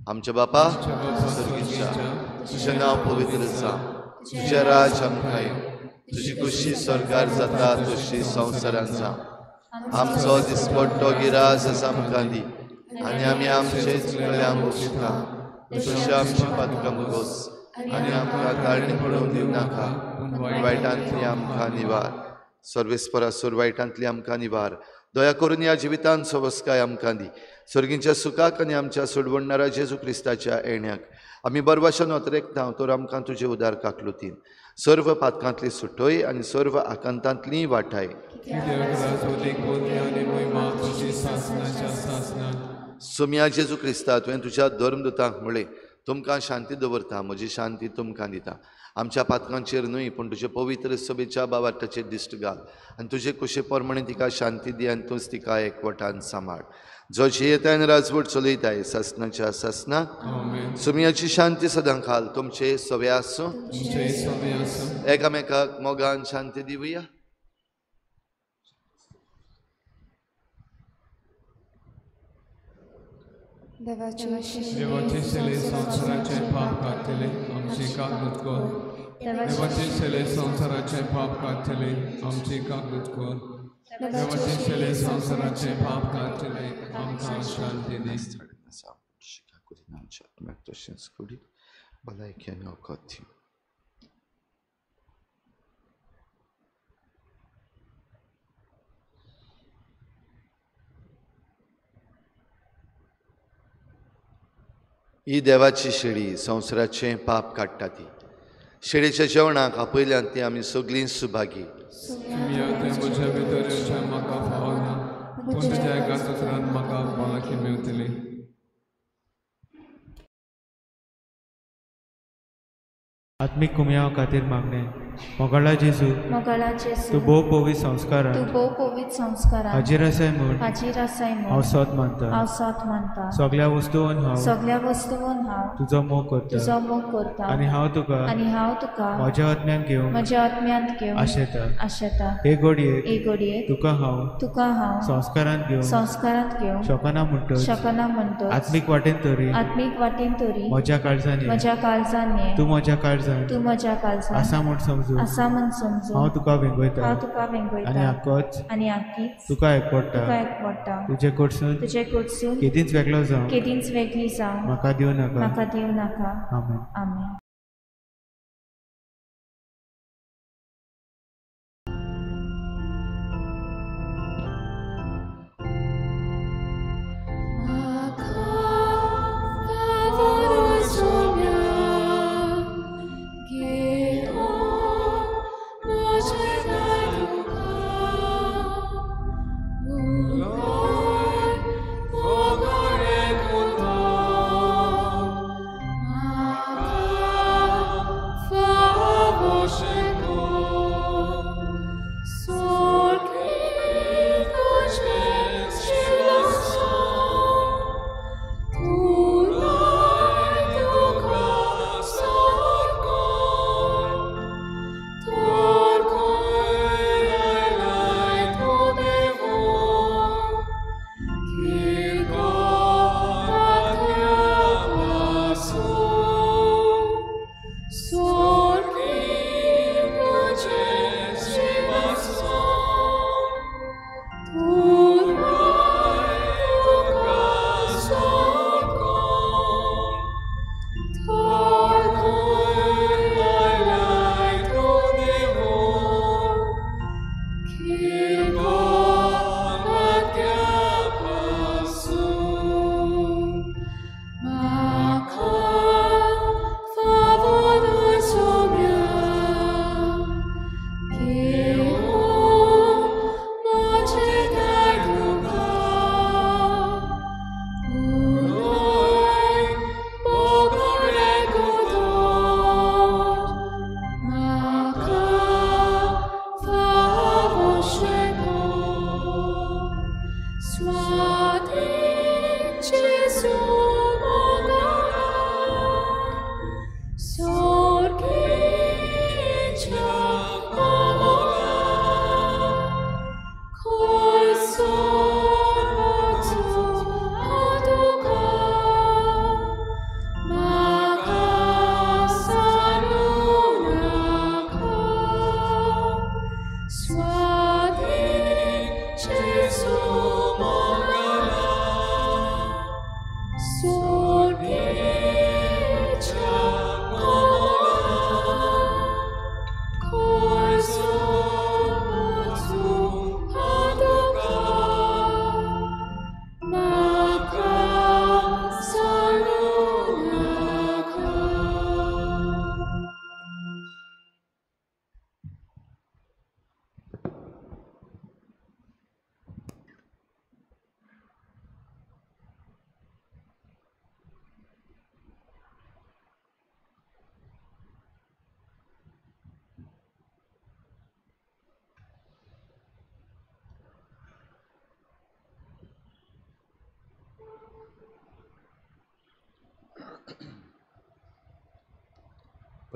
आमच्या बापा सर्गीच्या, तुजें नांव पवित्र जावं, तुजें राज आमकां येवं, तुजी खुशी स्वर्गार जाता तशी संवसारान जावं. आमचो दिसपट्टो गिरास आमकां दी आनी आमी आमचे चुकल्यांक बक्षिता तशी आमची पातकां मुगोस आनी आमकां ताळणी पडोवन दिवं नाका, पूण वायटांतली आमकां निवार. सर्वेस्परा सोर वायटांतली आमकां निवार. दया करून ह्या जिवितान सवस्काय आमकां दी. सर्गींच्या सुखाक आनी आमच्या सोडवणणारा जेजू क्रिस्ताच्या येण्याक आमी बरवाशन अतरेकता तर आमकां तुजे उदार काकलुतीन सर्व पातकांतली सुटय आनी सर्व आकांतांतली वाटाय. सोम्या जेजू क्रिस्ता, तुवें तुज्या धर्मदूतांक म्हळें, तुमकां शांती दवरता, म्हजी शांती तुमकां दिता. आमच्या पातकांचेर न्हय पूण तुजे पवित्र सभेच्या बाबाटाचेर दिश्ट घाल आनी तुजे कुशे प्रमाणे तिका शांती दी आनी तूंच तिका एकवटान सांबाळ. जो जियेताय आनी राजवट चलयताय सासनाच्या सासना. सुमयाची शांती सदां खाल तुमचे सवे आसूं. एकामेकाक मोगान शांती दिवया. देवाचे शेले संवसाराचे पाप काडटले आमची काकूत कर. देवाचे शेले संवसाराचे पाप काडटले आमची काकूत कर. देवाचे शेले संवसाराचे पाप काडटले आमकां शांती दी. तशेंच कुडीक भलायकी आनी वखद दी. ही देवाची शेळी संवसाराचें पाप काडटा. ती शेळीच्या जेवणाक आपयल्यान ती आमी सगळीं सुभागी. म्हज्या भितर येवचें म्हाका फावना, पूण तुज्या एका उतरान म्हाका भलायकी मेळटली. आत्मीक कुमयाव खातीर मागणें. मोगाळा जेजू, तूं भोव पवित्र संस्कारांत हाजीर आसाय म्हूण हांव सोत मानता. सगळ्या वस्तून हांव तुजो मोग करता आनी हांव तुका म्हज्या आत्म्यांत घेवंक आशेता. हे घडयेक तुका हांव संस्कारांत घेवंक शकना म्हणटच आत्मीक वाटेन तरी म्हज्या काळजान तूं म्हज्या काळजान आसा म्हूण समजू हांव तुका वेंगयता आनी आकीच तुका एकवटा. तुजे कडसून केदींच वेगळो जावं म्हाका दिवं नाका. आमेन.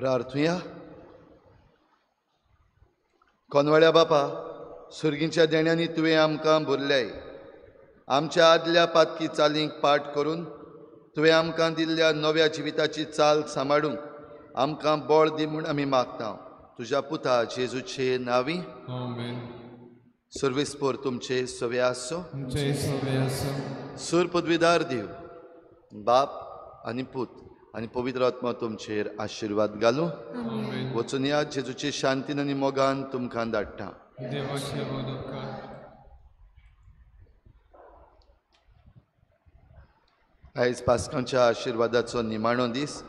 प्रार्थुया. कोनवाड्या बापा, सुर्गींच्या देण्यांनी तुवें आमकां भरल्याय. आमच्या आदल्या पातकी चालींक पाठ करून तुवें आमकां दिल्ल्या नव्या जिविताची चाल सांबाळूंक आमकां बळ दी म्हूण आमी मागता तुज्या पुता जेजूचे नांवी. आमेन. सर्वेस्पोर तुमचे सवे आसो. सूर पदवीदार देव बाप आनी पूत आनी पवित्र आत्मा तुमचेर आशिर्वाद घालूं. वचून या जेजूचे शांतीन आनी मोगान तुमकां धाडटा. आयज पास्कांच्या आशिर्वादाचो निमाणो दीस.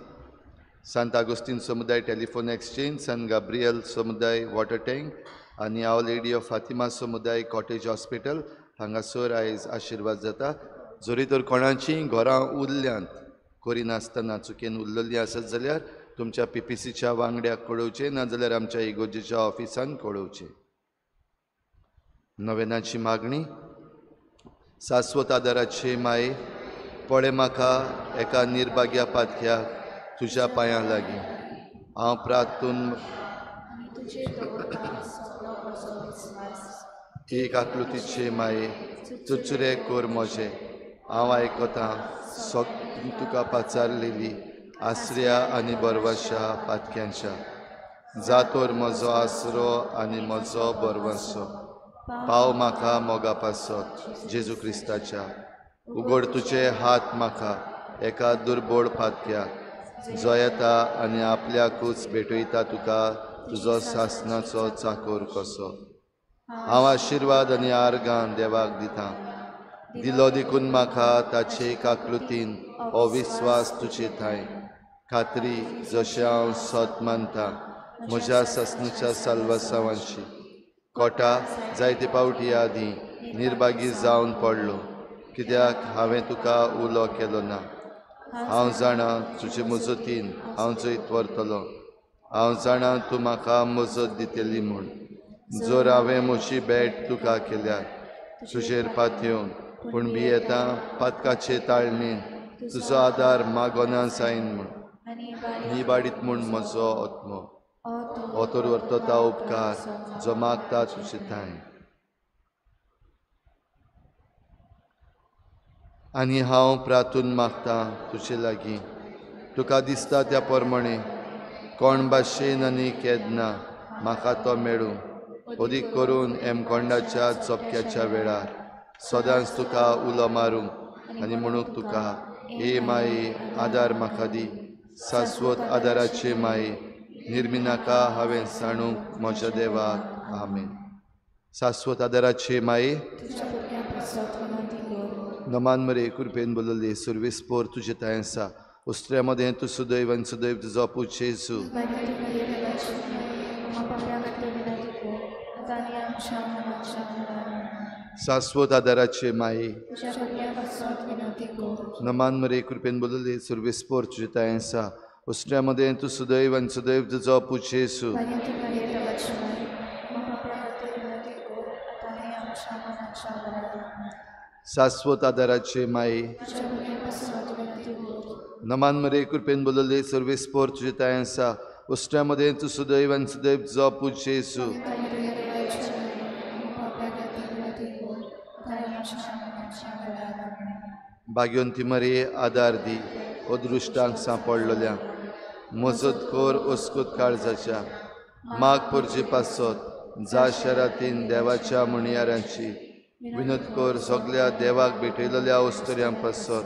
सांत आगोस्तीन समुदाय टेलिफोन एक्सचेंज, सांत गाब्रियल समुदाय वॉटर टँक आनी our lady of Fatima समुदाय कॉटेज हॉस्पिटल हांगासर आयज आशिर्वाद जाता. जरी तर कोणाचीं घरां उरल्यांत करिनासतना चुकेन उरलेलीं आसत जाल्यार तुमच्या पीपीसीच्या वांगड्याक कळोवचें, नाजाल्यार आमच्या इगोर्जेच्या ऑफिसान कळोवचें. नवेनाची मागणी. शाश्वत आदाराचे माये, पळय म्हाका एका निर्भाग्या पातक्याक तुज्या पांयां लागीं. हांव प्रार्थून एक आकृतीचे माये, चुरचुरे कोर म्हजे. हांव आयकतां सग तुका पाचारलेली आसऱ्या आनी बरवाशा पातक्यांच्या. जातोर म्हजो आसरो आनी म्हजो बरवासो, पाव म्हाका मोगा पासत जेजू क्रिस्ताच्या. उगड तुजे हात म्हाका एका दुर्बोळ पातक्याक, जो येता आनी आपल्याकूच भेटयता तुका तुजो सासनाचो चाकोर कसो. हांव आशिर्वाद आनी आर्गां देवाक दितां. दिलो देखून म्हाका ताचे काकृतीन हो विस्वास तुजे ठांय. खात्री जशें हांव सत मानता म्हज्या सासनाच्या साल्वासावांशी. कोटा जायते पावटी आदीं निर्भागी जावन पडलो, कित्याक हांवें तुका उलो केलो ना. हांव जाणा तुजे मजतीन हांव जैत व्हरतलो. हांव जाणा तूं म्हाका मजत दितली म्हूण. जर हांवें म्हजी भेट तुका केल्यार तुजेर पातयेवन, पूण भियेता पातकाचे ताळणेन तुजो आदार मागोना जायन म्हूण. निबाडीत म्हूण म्हजो आत्मो हो तर व्हरतता उपकार जो मागता तुजे ठांय. आनी हांव प्रार्थून मागता तुजे लागीं, तुका दिसता त्या प्रमाणे कोण भाशेन आनी केन्ना म्हाका तो मेळूं. अदीक करून एमकोंडाच्या चपक्याच्या वेळार सदांच तुका उलो मारूंक आनी म्हणूंक तुका, ए माये आदार म्हाका दी. शाश्वत आदाराचे माये, निर्मिनाका हांवें सांडूंक म्हज्या देवाक. आमेन. शाश्वत आदाराचे माये, नमान मरे कृपेन बोलले सुर्वेस्पोर तुजे ठांय आसा. उस्त्र्या मदें तूं सुदैव आनी सुदैव तुजो पूत जेजू. शाश्वत आदाराचे माये, नमान मरे कृपेन बोलले सुर्वेस्पोर तुजे ठांय आसा. उस्त्र्या मदें तूं सुदैव आनी सुदैव तुजो पूत जेजू. शाश्वत आदाराचे माये, नमान मरे कृपेन बोलले सर्वेस्पोर तुजे ठांय आसा. उस्त्र्या मदें तूं सुदैव आनी सुदैव तुजो पूत जेजू. भाग्यवंती मरे आदार दी अदृश्टांक सांपडलेल्या. मजत कर अस्कूत काळजाच्या. माग परजे पासत जा शरातीन देवाच्या म्हणयारांची. विनोद कर सगल्या देवाक भेटयलेल्या अस्तुऱ्यां पासत.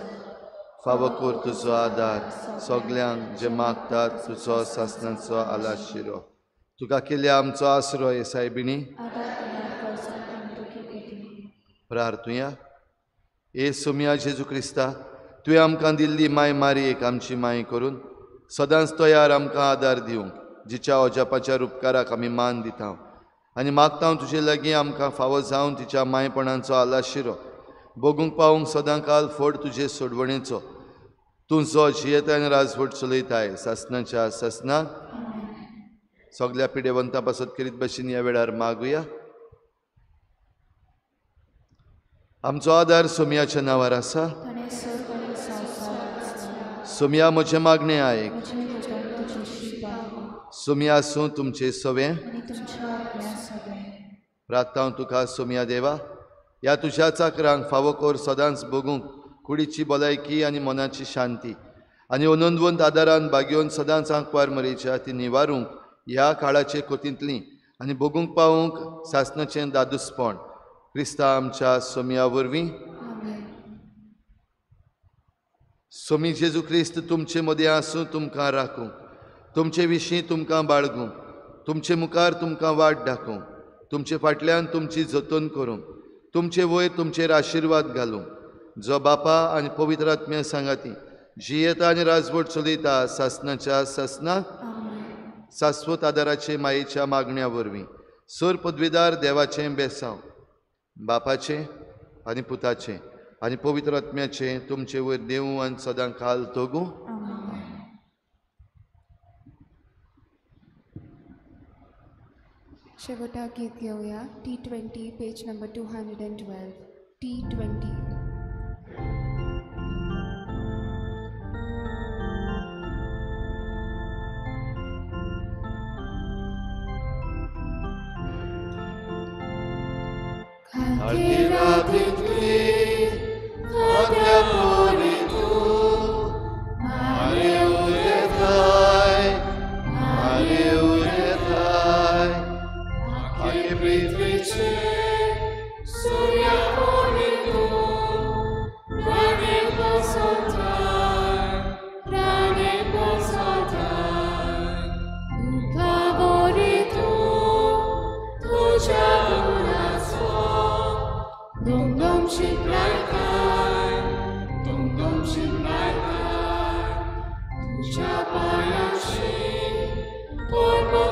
फावो कर तुजो आदार सगल्यांक जे मागतात तुजो सासनाचो आलाशिरो. तुका केल्या आमचो आसरो हे सायबिणी. प्रार्थुया. ए सोमिया जेजू क्रिस्ता, तुवें आमकां दिल्ली माय मारयेक आमची माय करून सदांच तयार आमकां आदार दिवंक, जिच्या अजापाच्या उपकाराक आमी मान दिता आनी मागता तुजे लागीं आमकां फावो जावन तिच्या मायपणाचो आलाशिरो भोगूंक पावूंक सदां काल फोड तुजे सोडवणेचो. तूं जो जियेताय आनी राजवट चलयताय सासनाच्या सासनाक. सगल्या पिडेवंता पासत करीत भशेन ह्या वेळार मागुया. आमचो आदार सोमियाच्या नांवार आसा. सोमिया म्हजें मागणें आयक. सोमया आसूं तुमचे सवें. प्रार्थना तुका सोमया देवा, ह्या तुज्या चाकरांक फावो कर सदांच भोगूंक कुडीची भलायकी आनी मनाची शांती आनी अनंतवंत आदारान बागेवन सदांच आंकवार मरेच्या ती निवारूंक ह्या काळाचे कोतींतली आनी भोगूंक पावूंक सासणाचें दादूसपण क्रिस्ता आमच्या सोमया वरवीं. सोमी जेजू क्रिस्त तुमचे मदें आसूं, तुमकां राखूं, तुमचे विशीं तुमकां बाळगूं, तुमचे मुखार तुमकां वाट दाखोवं, तुमचे फाटल्यान तुमची जतन करूं, तुमचे वयर तुमचेर आशिर्वाद घालूं, जो बापा आनी पवित्र आत्म्या सांगाती जियेता आनी राजवट चलयता सासणाच्या सासणाक शाश्वत आदाराचे मायेच्या मागण्या वरवीं सर पदवीदार देवाचें बेसांव बापाचें आनी पुताचें आनी पवित्र आत्म्याचें तुमचे वयर देवूं आनी सदां काल तगूं. शेवटा गीत घेवया T20 page number 212. T20. Por